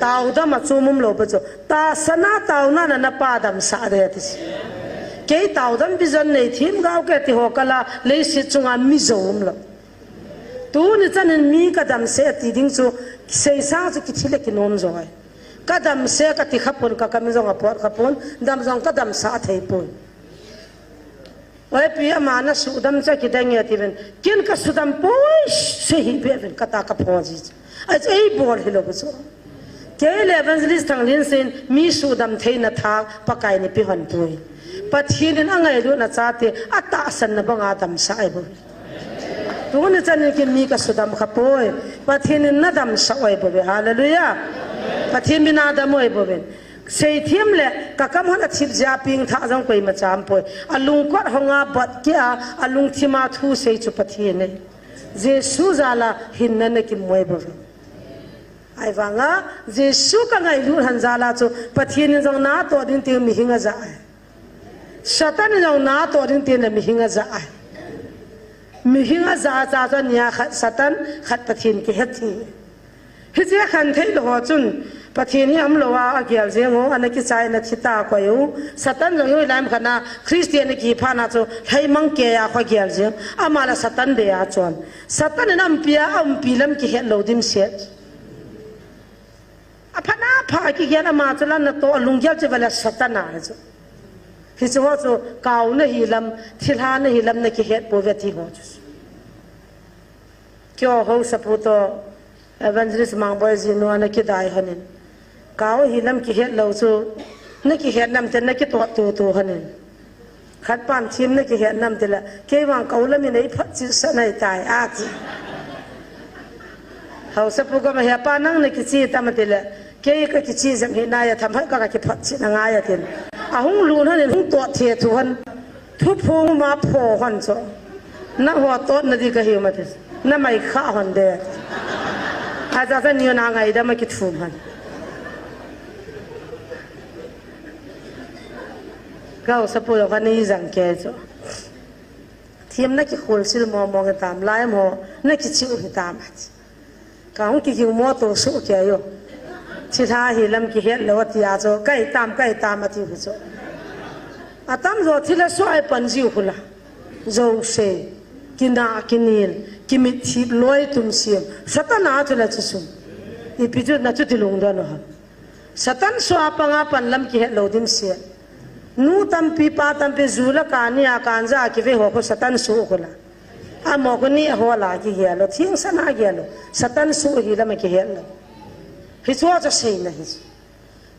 Tao dam a chu mum lo pa chu. Ta sana tao na na na pa dam sa de ti si. Kei tao dam bi jan nei thim gao ke ti ho kala, lei si chunga mi zo um lo. Tuni chan in mi ka dam se ti ding chu, sei sa chu kithi le kinom jo ai. Ka dam se ka ti khapun ka kam jong a pot khapun, dam jong ka dam sa thei pun. Oi pi ama na sudam cha ki dang e ti ven. Kin ka sudam poi se hi be ven ka ta ka pho ji. Ai ei bol hi lo bu chu. Kei le evangelist Thanglensi in mi sudam thei na tha Pakai ni pi hon pui. Pathen in a ngailut na cha te a tahsan na banga dam sa ai bu. Tuni chan in kin mi ka sudam kha poi. Pathen in na dam sa oi bu ve. Hallelujah. Pathen min a dam oi bu ve. Sei thim le, ka kam hon a thip jia ping tha jong koima cham poi. A lungkot hong a bat kia, a lungthim a thu sei chu Pathen e. Jesu jal a hinna na kimu ai bo ve. Ai vanga, Jesu ka ngailut hon jal a chu Pathen in jong na to ding ti mihing a ja ai. Satan in jong na to ding ti na mihing a ja ai. Mihing a ja cha chu nia khat Satan, khat Pathen kihet hi. Hiche khan thei lo ho chun, Pathen hi um lo a, a gel jeng u, ana kichai na thi ta koi u. Satan jong hi lai khan a, Christian a kiphah na chu, lhaimang kei a kho gel jeng. Ama la Satan dei a chon. Satan in umpi a, umpi lam kihet lo dimset. A phat na pha kigel ama chu la na to, a lunggel chu va la Satan a chu. Hiche ho chu, kau na hi lam, thilha na hi lam na kihet po ve ti ho chu. Kio ho sapu to, Evangelist Mangboi ji nu ana kidai honin. Kau hi lam kihet lo chu, na kihet nam te na kitot tu tu honin. Khat pan thim na kihet nam te la, kei vang kau lam in ei phat chi sa nai tai a ti. Hausa pu ka ma he pa nang na kichi tam ti la, kei ka kichi jam hi nai a tham hai ka ka kiphat chi na ngai a tin. A hung lu honin hung tot the thu hon. Thuphung ma pho hon chu. Na ho tot na di ka hi ma ti. Na mai kha hon de. A ja ja ni na ngaidam a kithum hon. Kau sapu lo ka ni jang ke chu. Thim na kikhul sil mo mo ke tam lai mo na kichiu hi tam a ti. Ka hung kiging mo to su ke yo. Thilha hi lam kihet lo ti a chu, kai tam, kai tam a ti hu chu. A tam jo thilha su ai pan jiu hu la. Jo se, kina, kinil, kimit thip loi tum siam. Satan a chu la chu sum. Ipi chu na chu ti lungdon u ha. Satan su a panga pan lam kihet lo dim sia. Nu tampi, pa tampi, ju le kani a kanja kive ho khu Satan su khu la. Amo khu ni ho la kigel lou, thingsan a gel lou. Satan su hi lam a kigel lou. Hichu chu seina hi.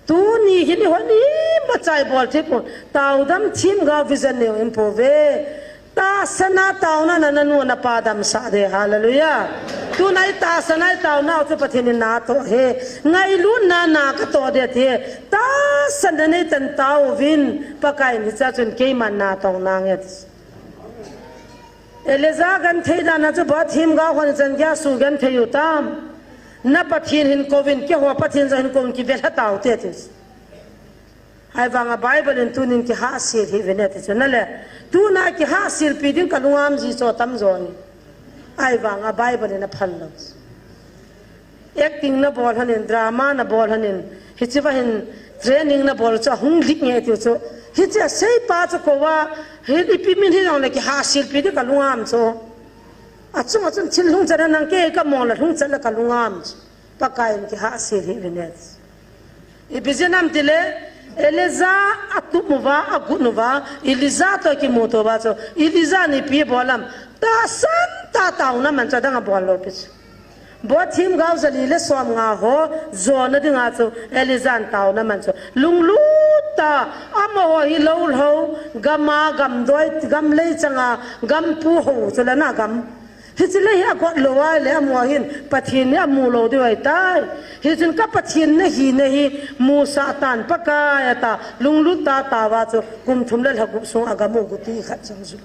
Tuni hin eiho ni machai bol thei pon. Taodam themgao vision neo in po ve. Tahsan a taona na, na nu na pa damsah ding. Hallelujah. Tuna i tahsan a i taona u chu Pathen in na toh e. Ngailutna na ka toh ding ati e. Tahsan a nei tan taovin, Pakai in hiche a chun keiman na tong nange ati. Elijah genthei dan a chu bol themgao hon chan geiya su genthei u tam. Na Pathen hin kouvin, keiho Pathen jong hin kouvin, kive lha taute ati. Ahivanga Bible in tunin kihahsel hih uvin ati chu. Nale, tuna kihahsel pi ding ka lungam ji chu atam jo ahi. Ahivanga Bible in aphal lou. Acting na bol lhonin, drama na bol lhonin, hiche va hin training na bol chu ahung lik nge tiu chu. Hiche a seipa chu kouva, hi ipi min hijongle kihahsel pi ding ka lungam chu. Achunga chun thil lhungchat a nang kei ka mong le lhungchat le ka lungam chu. Pakai in kihahsel hih uvin e. Ipi jeh ham itile, Elijah atup uva, agut uva, Elijah toh kimuto uva chu, Elijah in ipi abol ham, tahsan tah a taona man chu adang abol lou pi chu. Bol themgao jali le somnga ho jona dinga chu, Elijah in taona man chu. Lunglut tah a, amaho hi lou lhou, gam a, gam doi, gam lei chang a, gam pu ho chu le na gam. Hiche le hi agot lou ahile amaho hin Pathen hi amu lou diu ahitai. Hichun ka Pathen nahi nahi musah tan Pakai ata, lunglut tah a tao a chu kum thum le lha gup sung a gam u guti khat chang ju.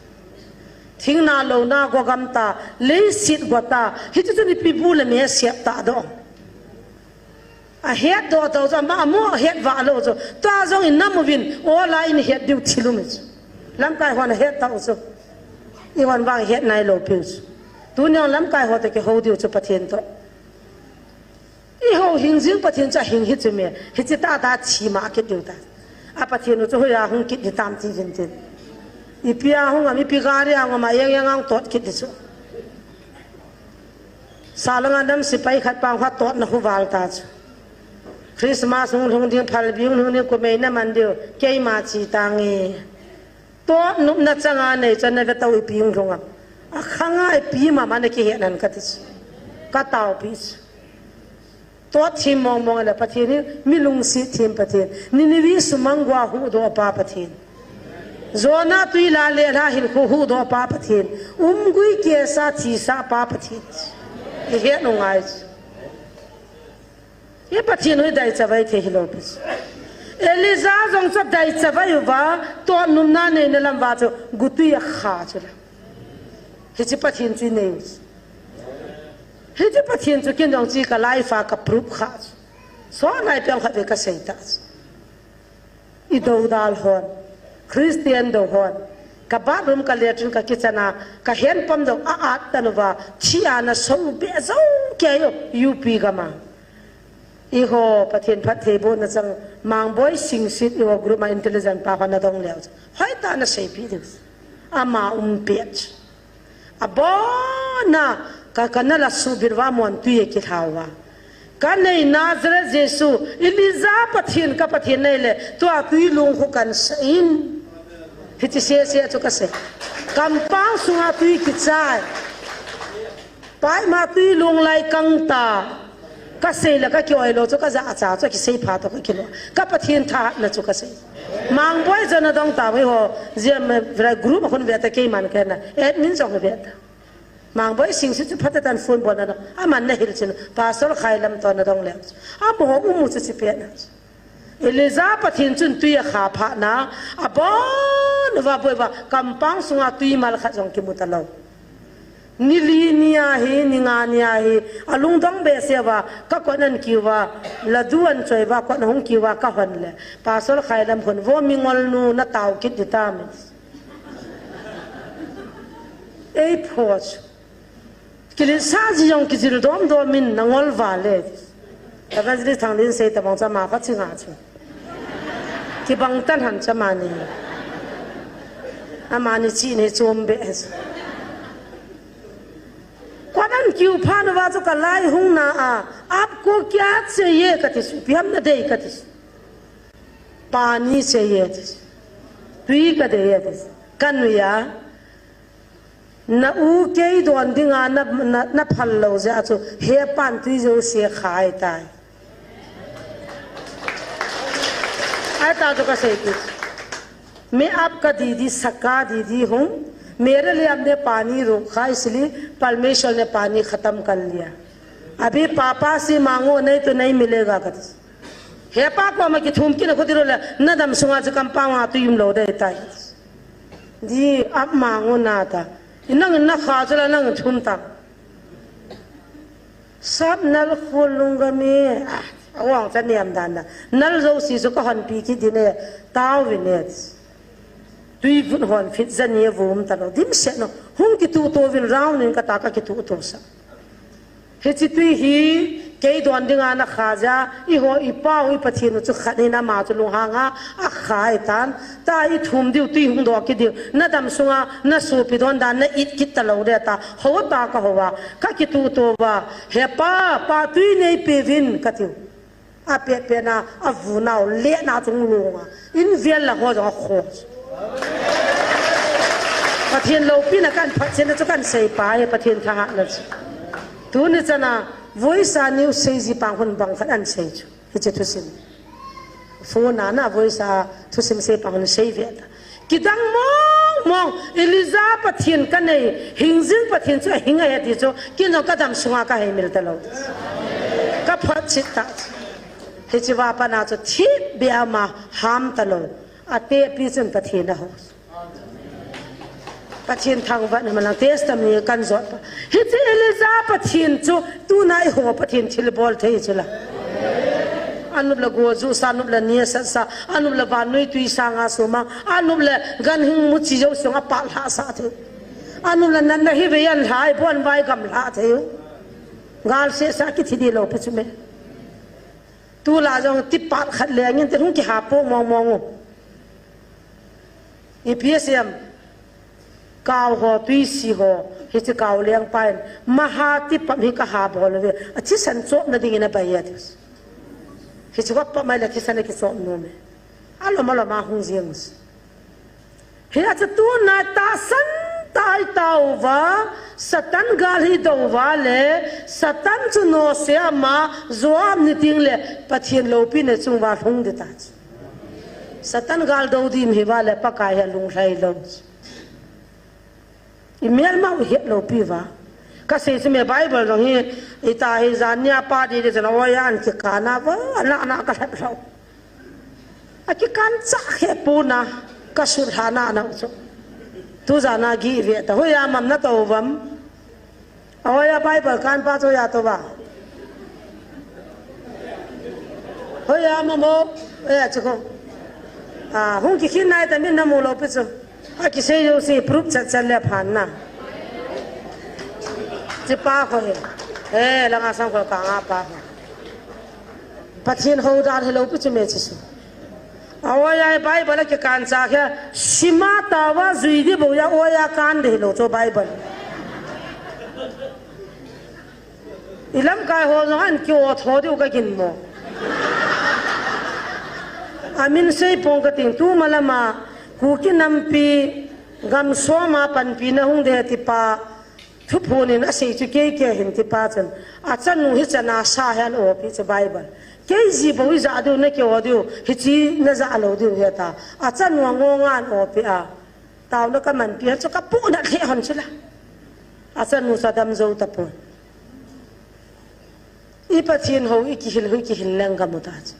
Thingna louna go gam ta, leiset go ta, hichu chun ipi bu le me sep ta dong. Ahet doh tau chu, ama amu ahet vah lou chu. Tua jong in nam uvin, ola in het diu thil um chu. Lamkai hon ahet tau chu. Eihon vang het nai lou piu chu. Tuni jong lamkai ho toh kihou diu chu Pathen toh. Eihou hing jing Pathen chu ahing hi chu me. Hiche tah tah a thi ma kit diu ta. A Pathen u chu hoiya hung kit ding tam ti vin tin. Ipi a hung am, ipi gari a hung am, a eng eng a hung tot kit ding chu. Salanga nam sepai khat pa khat totna khu val ta chu. Christmas hung lhung ding, Phalbi hung lhung ding, kumei na man diu, keima chi tange. Totnopna changa nei chan na ve tau ipi hung lhung am. Akhanga ipi mama na kihet nan kati chu. Ka taopi chu. Tot them mong mong le Pathen hi mi lungset them Pathen. Nineveh sumang gua huhdoh pa Pathen. Jonah tui la le lha hin khu huhdoh pa Pathen. Umgui kesa thisa pa Pathen. Ihet u ngai. Hi Pathen u hi daichavai thei hilou pi. Elijah jong chu daichavai uva, totnopna neina lam uva chu gutui akha chu la. Hiche Pathen chu inei u. Hiche Pathen chu ken jong chu ka life a ka proof kha chu. Sot lai peng khat ve ka sei ta chu. I dodal hon, Christian dou hon, ka bathroom, ka latrine, ka kitchen a, ka handpump dou a at tan uva, thi a na so be jou kei u, U P gam a. Eiho, Pathen phattheibohna chang, Mangboi Singsit eiho group a intelligent pa hon na dong leu. Hoitah na seipi diu. Ama um pet. Abona, ka, ka na la subit uva mon tui a kilhau va. Ka nei Nazareth Jesu, Elijah Pathen ka Pathen nei le, tua tui lung khu kan sa in. Hiche sese chu ka sei. Kampang sunga tui kichai. Paima tui lung lai kang ta. Ka sei le ka kioi lou chu ka ja cha chu kisei pha to ka kilo. Ka Pathen thahatna chu ka sei. Mangboi jong na dong ta mai ho. Jia me vra group a khun ve ta keiman ka na. Admin jong ve ta. Mangboi Singsit chu phatah tan phone bol na dong. Aman na hilchen. Pastor Khailam to na dong le. Amaho umu chu chi pe na. Elijah Pathen chun tui akha phat na. Abon uva boi uva. Kampang sunga tui mal khat jong kimu ta lou. Ni li ni a hi, ni nga ni a hi, alungdong behseh uva, ka kot an kiu va, ladu an choi uva, kot ahung kiu va, ka hon le. Pastor Khailam khun, vo mingol nu na tao kit ding tam. Ei pho chu. Kilisa ji jong kijil dom dom in na ngol va le. Evangelist Thangdin sei tabang cha ma kha chi nga chu. Kibang tan han cha mani. Amani chi ni chom be. Kot an kiu phat uva chu ka lai hung na a. Aapko kya chahiye kati chu. Ipi ham na dei kati chu. Pani chahiye ti chu. Tui kadei ati. Kanuiya. Na u kei don dinga na, na, naphal lou jeh a chu hepan tui jouse akhai tai. Ahi ta chu kasei ti. मैं आपका दीदी, सगा दीदी हूँ। मेरे लिए आपने पानी रोका, इसलिए परमेश्वर ने पानी खत्म कर लिया। अभी पापा से मांगो, नहीं तो नहीं मिलेगा, kati. Hepa koma kithum kit na khuti lou le, nadam sunga chu compound a tui umlou ding ahitai. Di ap mang u nata. Nang nakha chu la nang thum ta. Sap nal khul lungam e. Ah, awang cha niam dan da. Nal jouse chu kahonpi kit ding e. Taovin e. Tui vut hon fit jani a vum talou. Dimset no. Hung kituto vin round in kata kakituto sah. Hiche tui hi kei don dinga nakha jeh a, eiho, ipau, i Pathen u chu khat in ama chu lunghanga akhai tan. Ta ithum diu tui hung doh kit diu. Nadam sunga nasopi don dan na it kit talou ding ta. Hou ta kahou a. Kakituto uva. Hepa, pa tui neipeuvin katiu. Apeh peh na, avunau, lena chung lunga. Invel la ho jong akho. Pathen loupina kaphatchetna chu kahin seipa e, Pathen thahatna chu. Tuni chana, voice a news seiji pang hon bang khat ahin sei chu. Hiche thusim. Phone a na voice a thusim sei pang hon sei ve ta. Kidang mong mong, Elijah Pathen kanei, hingjing Pathen chu ahing ahi ti chu, kei jong kadam sunga kaheimil talou. Kaphatchet ta. Hiche va pana chu thipbeh a ama ham talou. Atepi chun Pathen ahou. Pathen thangvahna malang testimony kahin jot pa. Hiche Elijah Pathen chu tuna eiho Pathen thilbol thei chu la. Anop le go ju sa, anop le ni asat sa, anop le vannoi tui sanga sumang, anop le ganhing muchi jou sunga pal lha sa thei. Anop le natna hi vei an lha, ibon vai gam lha thei u. Gal sesa kithi di lou pi chu me. Tulai jong tipat khat lengin te hung kiha po mong mong u. Ipi asei em. Kau ho, tuisi ho, hiche kau lengpa in, maha tipam hi kaha bol uve, athisan chopna dingin abai e ati. Hiche va pam ahile thisan akichop nom e. Alom alom a hung jing u. Hia chu tuna tahsan tah itauva, Satan gal hi idouva le, Satan chu nosea ama, Joab niting le, Pathen loupina chunga lhung ding ta chu. Satan gal dou ding hiuva le Pakai hi alunglhai lou. Imelma u het lou pi uva. Kasei chu me Bible jong hi, ita hi jan nia pa di di chana oiya an kikan a va, ana ana kalhep lou. Akikan cha khe puna, kasulha na na u chu. Tu jana gi ve ta, hoiya mam natou vam. Ahoiya Bible kanpa chu hoiya tou va. Hoiya mamo, hoiya chu ko. A, hung kikhin nai ta min namu lou pi chu. Akisei jouse proof chat chat le phan na. Chi pa kho he. Eh, langa sang kho kanga pa kho. Pathen hou dan hilou pi chu me chi su. Ahoiya Bible akikan cha khe, sima tauva jui di bou ya, ahoiya kan di hilou chu Bible. Ilamkai ho jong an ki-o tho diu kaginmo. Amin sei pong kating tu malama, Kuki nampi, gam soma panpina hung de ti pa, thuphon in asei chu kei kei hin ti pa chun, achanu hi chana sa hi an-o pi chu Bible. Kei ji bou ija diu na ki-o diu, hichi naja lou diu hita. Achanu angonga an-o pi a. Taona kaman pi a chu kapu na lheh hon chu la. Achanu chu adam jou tapon. I Pathen hou, i kihil hou, i kihil leng kamu ta chu.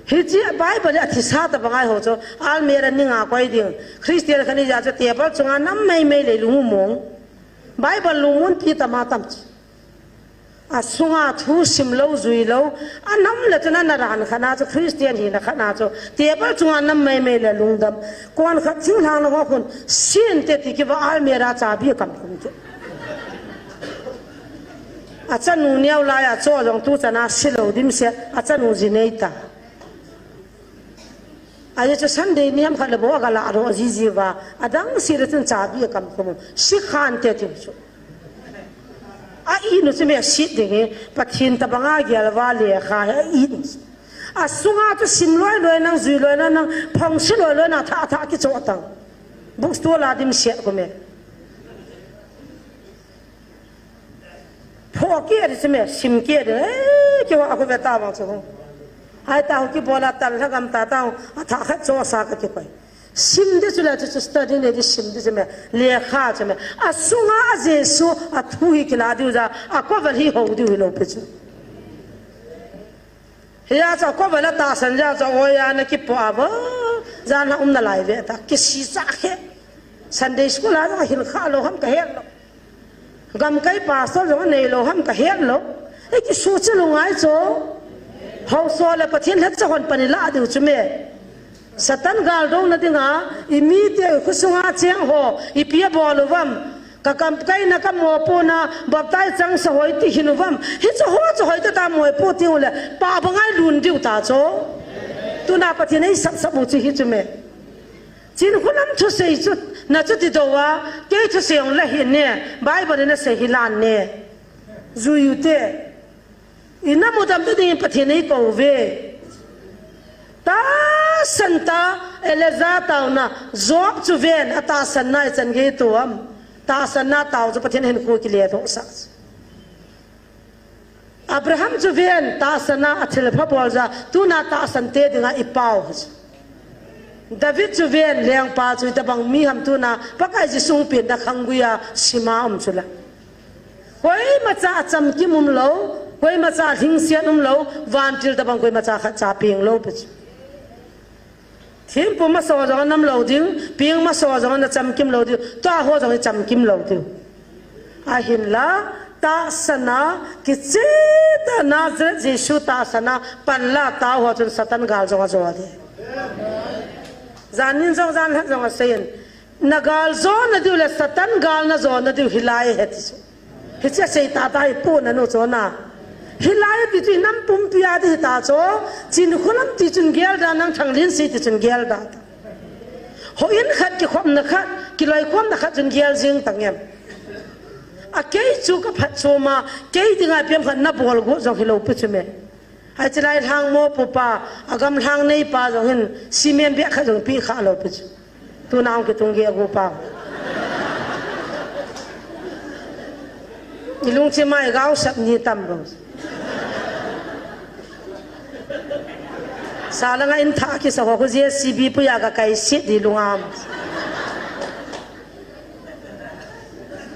Hichi Bible a thisa tabang ahi ho chu, almirah ninga koi ding. Christian khat ni ja chu table chunga nam mei mei le lungmong. Bible lungmon pi tama tam chu. Asunga thu sim lou, jui lou, anam le chun ana ran khat na chu Christian hina khat na chu. Table chunga nam mei mei le lungdam. Kon khat thinglhang na ho khun, sin te ti kiva almirah chabi kam kum chu. Achanu neo lai a cho jong tu chana si lou dimset, achanu ji nei ta. Ahi chu Sunday niam khat le bou aga la ro ji ji uva, adang si le chun chabi akam khum u, si khan te ti chu. A-it nu chu me asit ding hi, Pathen tabang a gel uva lekha hi a-it nu chu. Asunga chu sim loi loi nang, jui loi loi nang, phong si loi loi na, tha, tha kicho tang. Bookstore la dim siat ko me. Pho ke di si me, sim ke di, eh, ke wa ko ve ta ma chu. Hai ta ho ki bola tal ha gam ta ta, a tha khat cho sa ka ki koi. Sim di chu la chu, chu study ne di sim di si me, lekha chu me. Asunga a Jesu, a thu hi kila diu ja, a ko va hi ho diu hi lo pe chu. Hiya cha ko bala tahsan ja cha oya na kipo ava. Jan ha um nalai ve ta. Kisi cha khe. Sunday school a jong hin kha lo ham ka het lo. Gamkai pastor jong nei lo ham ka het lo. E kisu che lo ngai cho. Hausa le Pathen le cha hon pani la diu chu me. Satan gal dona dinga, i mite, i khosunga cheng ho, ipi abol uvam. Ka gamkaina, ka mopohna, baptize chang sa hoi ti hin uvam. Hichu ho chu hoi ta ta mopoh ti u le, pa bangai lun diu ta cho. Tuna Pathen ei sap sap u chu hi chu me. Chinkholam thusei chu, na chu ti do a, kei thusei ong la hi ne, Bible in asei hi lan ne. Jui u te. I na mudam tu ding Pathen ei kou ve. Tahsan ta, Elijah tauna, Job chu ven, a tahsan na i chan gei tuam. Tahsan na tau chu Pathen hin khu kile doh sa. Abraham chu ven, tahsan na a thil pha bol ja, tuna tahsan te dinga i pau. David chu ven, lengpa chu i tabang mi ham tuna, Pakai Jesu hung pen da khang gui a, sima um chu la. Koima cha chamkim um lo, koima cha lhingsiat um lo, vantil tabang koima cha khat cha peng lo pe chu. Thim pum a so jong a nam lo ding, ping ma so jong a na chamkim lo ding, tua ho jong i chamkim lo ding. Ahin la, tahsan a, kiche ta Nazareth Jesu tahsan a, pan la ta ho chun Satan gal jong a jo a de. Jan nin jong jan hat jong a seiyin, na gal jo na diu le Satan gal na jo na diu hilai he ti chu. Hiche sei ta ta hi pu na nu cho na. Hilai ti chu nam pumpi a ti hi ta cho. Chinkholam ti chun gel da nang Thanglhinsei ti chun gel da ta. Ho in khat kikhopna khat, kiloikhomna khat chun gel jing ta ngem. A kei chu ka phat choma, kei dinga piam khat na bol gu jong hi lo pu chu me. Hai chilai lhang mo pu pa, a gam lhang nei pa jong hin, cement bag khat jong pi kha lo pu chu. Tuna hung kitung gei a gu pa. I lungchim a i gao sap ni tam lo. Sa langa in tha kisa ho khu J C B puya ka kai sit di lungam.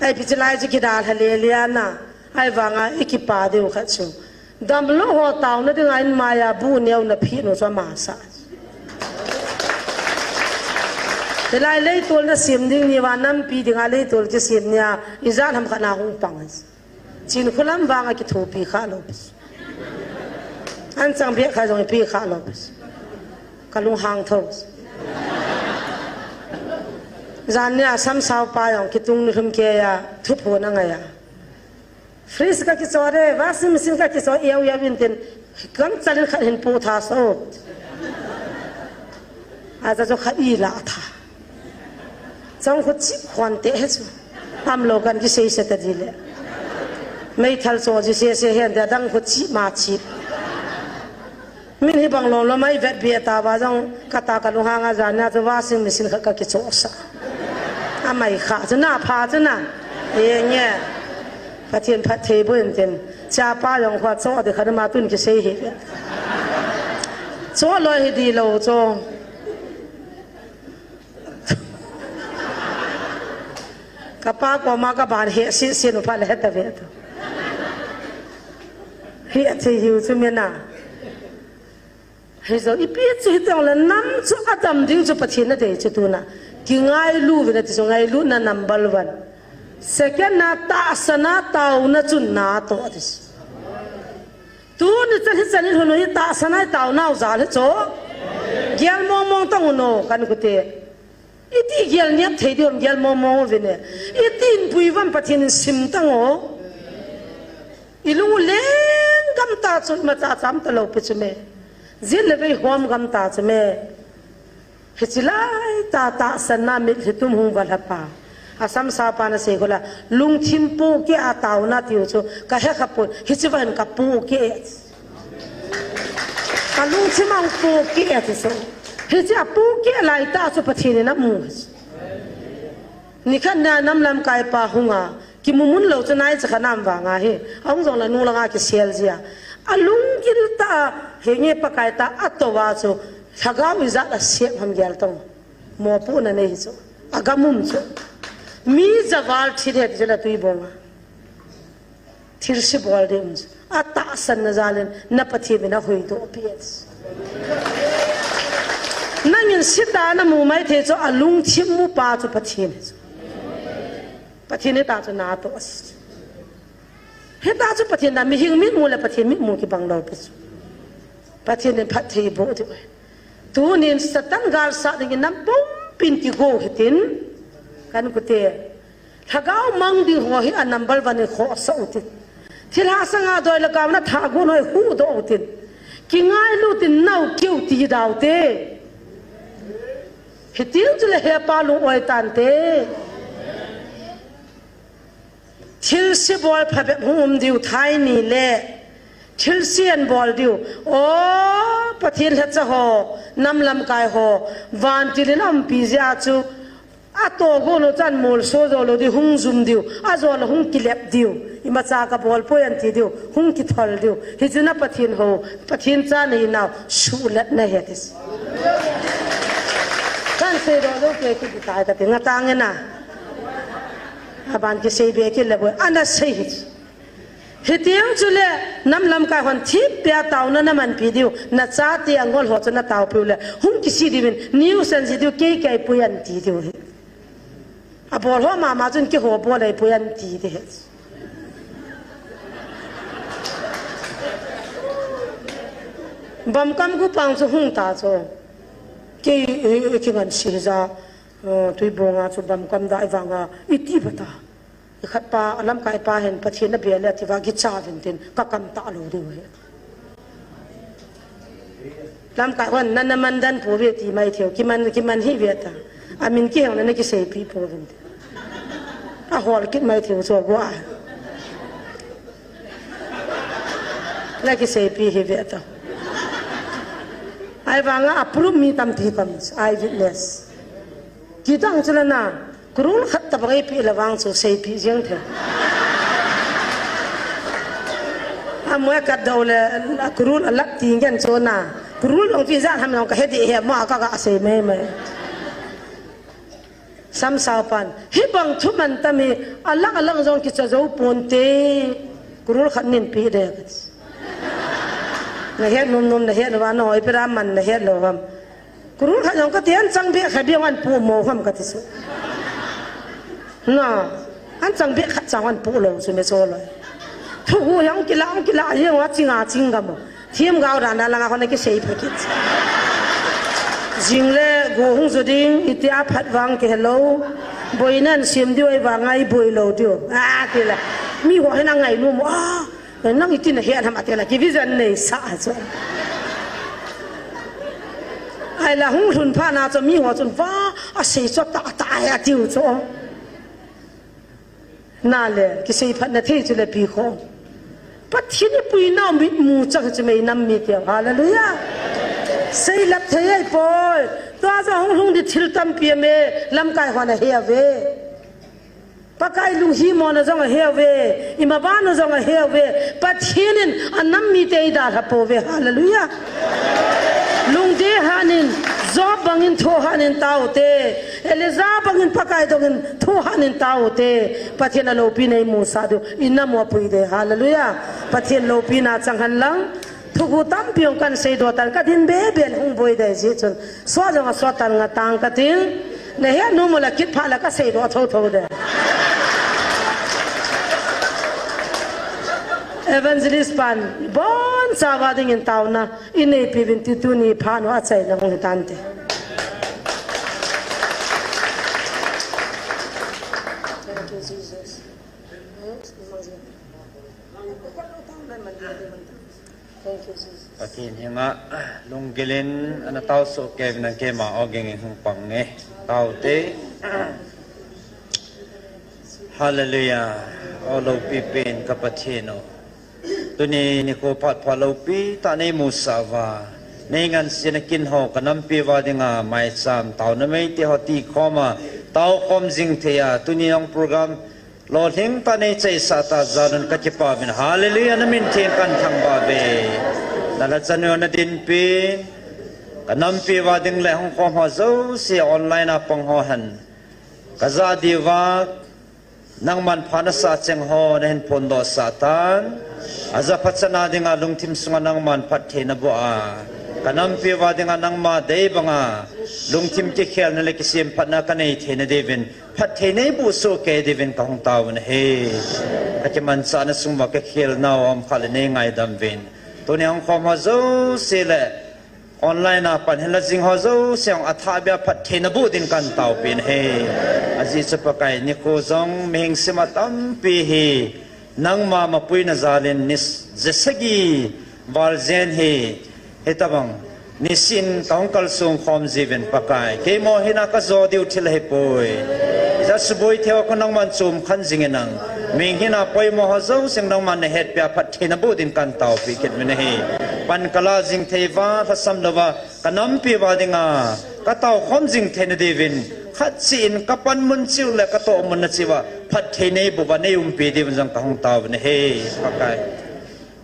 Ai pi chilai chu kidal ha le le ana. Ai vanga i kipa diu khat chu. Damlou ho tauna dinga in maiya bu neo na phi nu chu ama sa. Hilai leitol na sem ding ni va nampi dinga leitol kisem nia, ijat ham khat na hung pang. Chinkholam vanga kithopi kha lo. An chang bia kha jong pi kha lo. Ka lunghang tho. Jan nia samsau pa jong kitung ni lhum kei a, thuphu na ngai a. Fridge ka kicho re, washing machine ka kicho, iau iau in tin, kam chalin khat hin pu tha so. Aja jo khat i la tha. Chang khu chi khon te he chu. Am lo kan kisei se ta di le. Meithal cho ji se se hen da dang khu chi ma chi. Min hi bang lom lom ai vet bia ta va jong ka ta ka lunghang a jan na chu washing machine khat ka kicho sa. A mai kha chu na pha chu na. E nge. Pathen phat thei bo in tin. Cha pa jong kho cho de kha ma tun kisei hi. Cho loi hi di lo cho. Ka pa koma ka ban he si si nu pha le he ta ve ta. Hi a thei hiu chu me na. Hei zo, ipi chu hiteng le nam chu a dam ding chu Pathen a dei chu tuna. Kingailu vin ati chu ngailutna number one. Second na tahsan a tauna chun na to ati chu. Tuni chan hi chan in hun hi tahsan a tauna u jal hi chu. Gel mong mong tang u no kan kute. Iti gel niat thei diu ham gel mong mong u vin e. Iti in pui vam Pathen in sim tang o. I lung u leng gam ta chu ima cha cham ta lo pi chu me. Jin le vei hom gam ta chu me. Hichi lai ta tahsan na mitlhi tum hung va lha pa. A samsa pa na sei khola lungthim pu ke a tauna tiu chu ka he kha pu hichi va hin ka pu ke. Alungthim a hung pohkeh ati chu. Hiche a pohkeh lai tah chu Pathen in amu. Nikhat na nam lamkai pa hunga, kimu mun lou chu nai chakhat nam vanga hi. Ahung jong la nung langa kisel jia. Alunggil tah a, henge Pakai tah a atou a chu, lhagao ijat a sep ham gel tong. Mopohna nei chu. Agam um chu. Mi javal thil het chu la tui bonga. Thilse bol ding um chu. Atahsanna jal in na Pathen in ahuhdoh peh. Nangin sita namu maithei chu alungthim mu pa chu Pathen hi chu. Pathen hita chu natoh ase. Hita chu Pathen na mihing mitmu le Pathen mitmu kibang lou pi chu. Pathen in phatthei boh diu. Tunin Satan galsat dingin nam pumpin kigo hitin. Kan kute. Lhagao mang ding ho hi a number one in khohsah utin. Thilha sanga doi le gao na tha gon ho hi huhdoh utin. Kingailut in nao keu ti daute. Hitin chule hepa lung-oi tante. Thilse bol phabep hung um diu thai ni le. Thilse an bol diu. O, Pathen lhacha ho, nam lamkai ho, vantil in aumpi jeh a chu. Atoh gon u chan molso jou lou diu, hung jum diu, ajol a hung kilep diu. Imacha kabol poi an ti diu, hung kithol diu. Hichu na Pathen ho, Pathen cha nahi nau, suhlet nahi ati. Kan seidoh jou kei kiti tai kati, nga tang e na. Aban kisei be kit le boi, ana sei hi. Hiti ang chule, nam lamkai hon thip pia taona na manpi diu, na chate angol ho chu na taopiu le, hung kisei diuvin, news an jih diu, kei kaipui an ti diu hi. Abol ho mama chun keiho bol ahipoi an ti diu hi. Bamkam gu pang chu hung ta chu. Kei, eh, eh, kingansei ja, eh, Tuibong a chu Bamkam dai vanga, iti bata. Ikhat pa, alamkai pa hin Pathen abel e ati va kicha vin tin, kakam talou diu hi. Lamkai hon, nana mandan pouve ti mai thei u, kiman, kiman hih ve ta. Amin kiheng nana kiseipi pouvin tin. Ahol kit mai thei u chu gua. Na kiseipi hih ve ta. Ahivanga a proof mi tampi kaum, eyewitness. Kidang chu le na, kurul khat tabang eipeh le vang chu seipi jeng thei. Amoi kat dou le, kurul alat ti ngen chu na. Kurul jong chu ijat ham jong kahe dih e, ama ka kasei mai mai. Samsao pan, hibang thu man tam hi, alang alang jong kicha jou ponte. Kurul khat nin pe de. Na het nom nom, na het nom, na hoi pera man, na het lou ham. Kurul khat jong kati, an chang beh khat beh an pu mo ham kati chu. Na, an chang beh khat chang an pu lou chu me cho lou. Thugu jong kila, kila, jong a ching a ching gam. Themgao dan a langa hon a kisei pha kit. Jing le go hung jo ding, iti a phat vang kihe lou. Boina an sem diu ahivanga iboi lou diu. A, ti le. Mi ho hin angainom u. A, nang iti na het ham ati le. Ki vision nei sa chu. Ahile hung lhun phat na chu mi ho chun va, asei chu ta, ta, atiu chu. Na le, kisei phatna thei chu le pi kho. Pathen ipuinau mitmu chang chu me inam mite. Hallelujah. Seilap thei ahipoi. Tua jong hung lhung ding thil tampi aume, lamkai hon ahe uve. Pakai lunghimona jong ahe uve. Imaban u jong ahe uve. Pathen in anam mite eidalha pouve. Hallelujah. Lungdei hah in, Job bangin thohhat in taute. Elijah bangin Pakai dongin thohhat in taute. Pathen aloupina imusah diu, inam u apui ding. Hallelujah. Pathen loupina chang hen lang. Thugu tampi jong kan seidoh tan, kadin bebe le hung boi dei jeh chun. Sot jong asot tan, nga tang kating. Na het nom u le kit phat le kaseidoh thotho ding. Evangelist pan, bonchauva dingin taona ineipi uvin ti tuni phat u achaina hung hitante. Thank you, Jesus. Thank you, Jesus. Pathen henga lunggil in ana taosoh kei uvin, keima ogin hung pang nge. Taute. Hallelujah. O loupi pen ka Pathen o. Tuni nikho phat pha loupi tah neimusah uva. Nei ngansena kin ho ka nampi uva dinga maicham taona meite ho ti khoma tao khom jing thei a, tuni hung program lolhing tah nei chaisah tah jal un ka kipah uvin. Hallelujah, na min theng kan thangvah uve. Na lhacha noiya na dinpi, ka nampi uva ding le hung khom ho jouse online a pang ho hen. Ka ja diuva, nangman pha na sah cheng ho na hin phondoh sah tan. A ja phat chana dinga lungthim sunga nangman phatthei na boh a, ka nampi uva dinga nangma dei banga lungthim kikhelna le kisemphatna ka nei theina diuvin, phatthei nei boh soh kei diuvin ka hung tao uve. Ka kimanchahna sung uva ka khelnau aum khah le nei ngaidam uvin. Tuni hung khom ho jouse le online a pan hin la jing ho jouse hung athah beh a phatthei na boh din kan taopi uve. Ajeh chu Pakai, nikho jong mihing sima tampi hi nangma mapuina jal in ni s-, ja sagi val jen hi, hitabang nisin ka hung kalsong khom jiuvin Pakai. Keima hina ka jo diu thil ahipoi. Ijat suboi thei ho ka nangman chom khen jing in lang. Mihing hina poimo ho jouse nangman na hetpeh a phatthei na boh din kan taopi kit uve. Pan ka la jing thei uva, lhasam louva, ka nampi uva dinga ka tao khom jing theina diuvin, khat cheh in ka panmun cheh u le ka tohmun na cheh uva phatthei nei boh uva nei umpi diuvin jong ka hung tao uve, Pakai.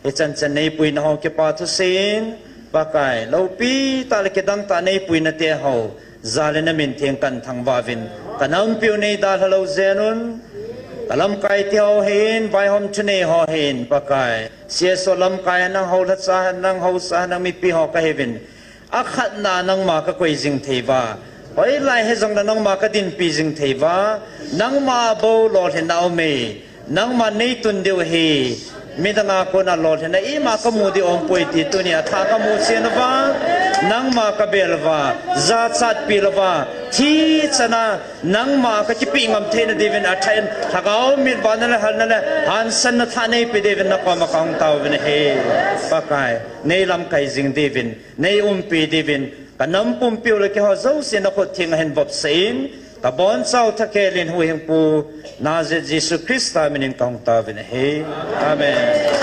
Hichan chan nei puina ho kipathu seiyin, Pakai, loupi tah le kidang tah nei puina te ho jal in na min theng kan thangvah uvin, ka nampiu nei dalha lou jen un. Ka lamkai te ho hin, vaihom thunei ho hin, Pakai, C S O lamkai hen lang, hou lhacha hen lang, haosa hen lang, mipi ho ka hiuvin, akhatna nangma ka koi jing thei uva, hoilai hijongle nangma ka dinpi jing thei uva, nangma bou lolhinna aume. Nangman nei tun diu ahi. Midang a kona lolhinna ima ka mu diu aumpoi ti tunia thah ka mu chen uva, nangma ka bel uva, jachatpi louva, thi chana nangma ka kipeh ngam theina diuvin athah in, lhagao mit vahna le halna le hansanna thah nei pe diuvin na koma ka hung tao uve. Pakai, nei lamkai jing diuvin, nei umpi diuvin, ka nam pumpiu le keiho jouse na khut theng a hin vopsah in, ka bonchau thakhel in huhhingpu Nazareth Jesu Christa minin ka hung tao uve. Amen.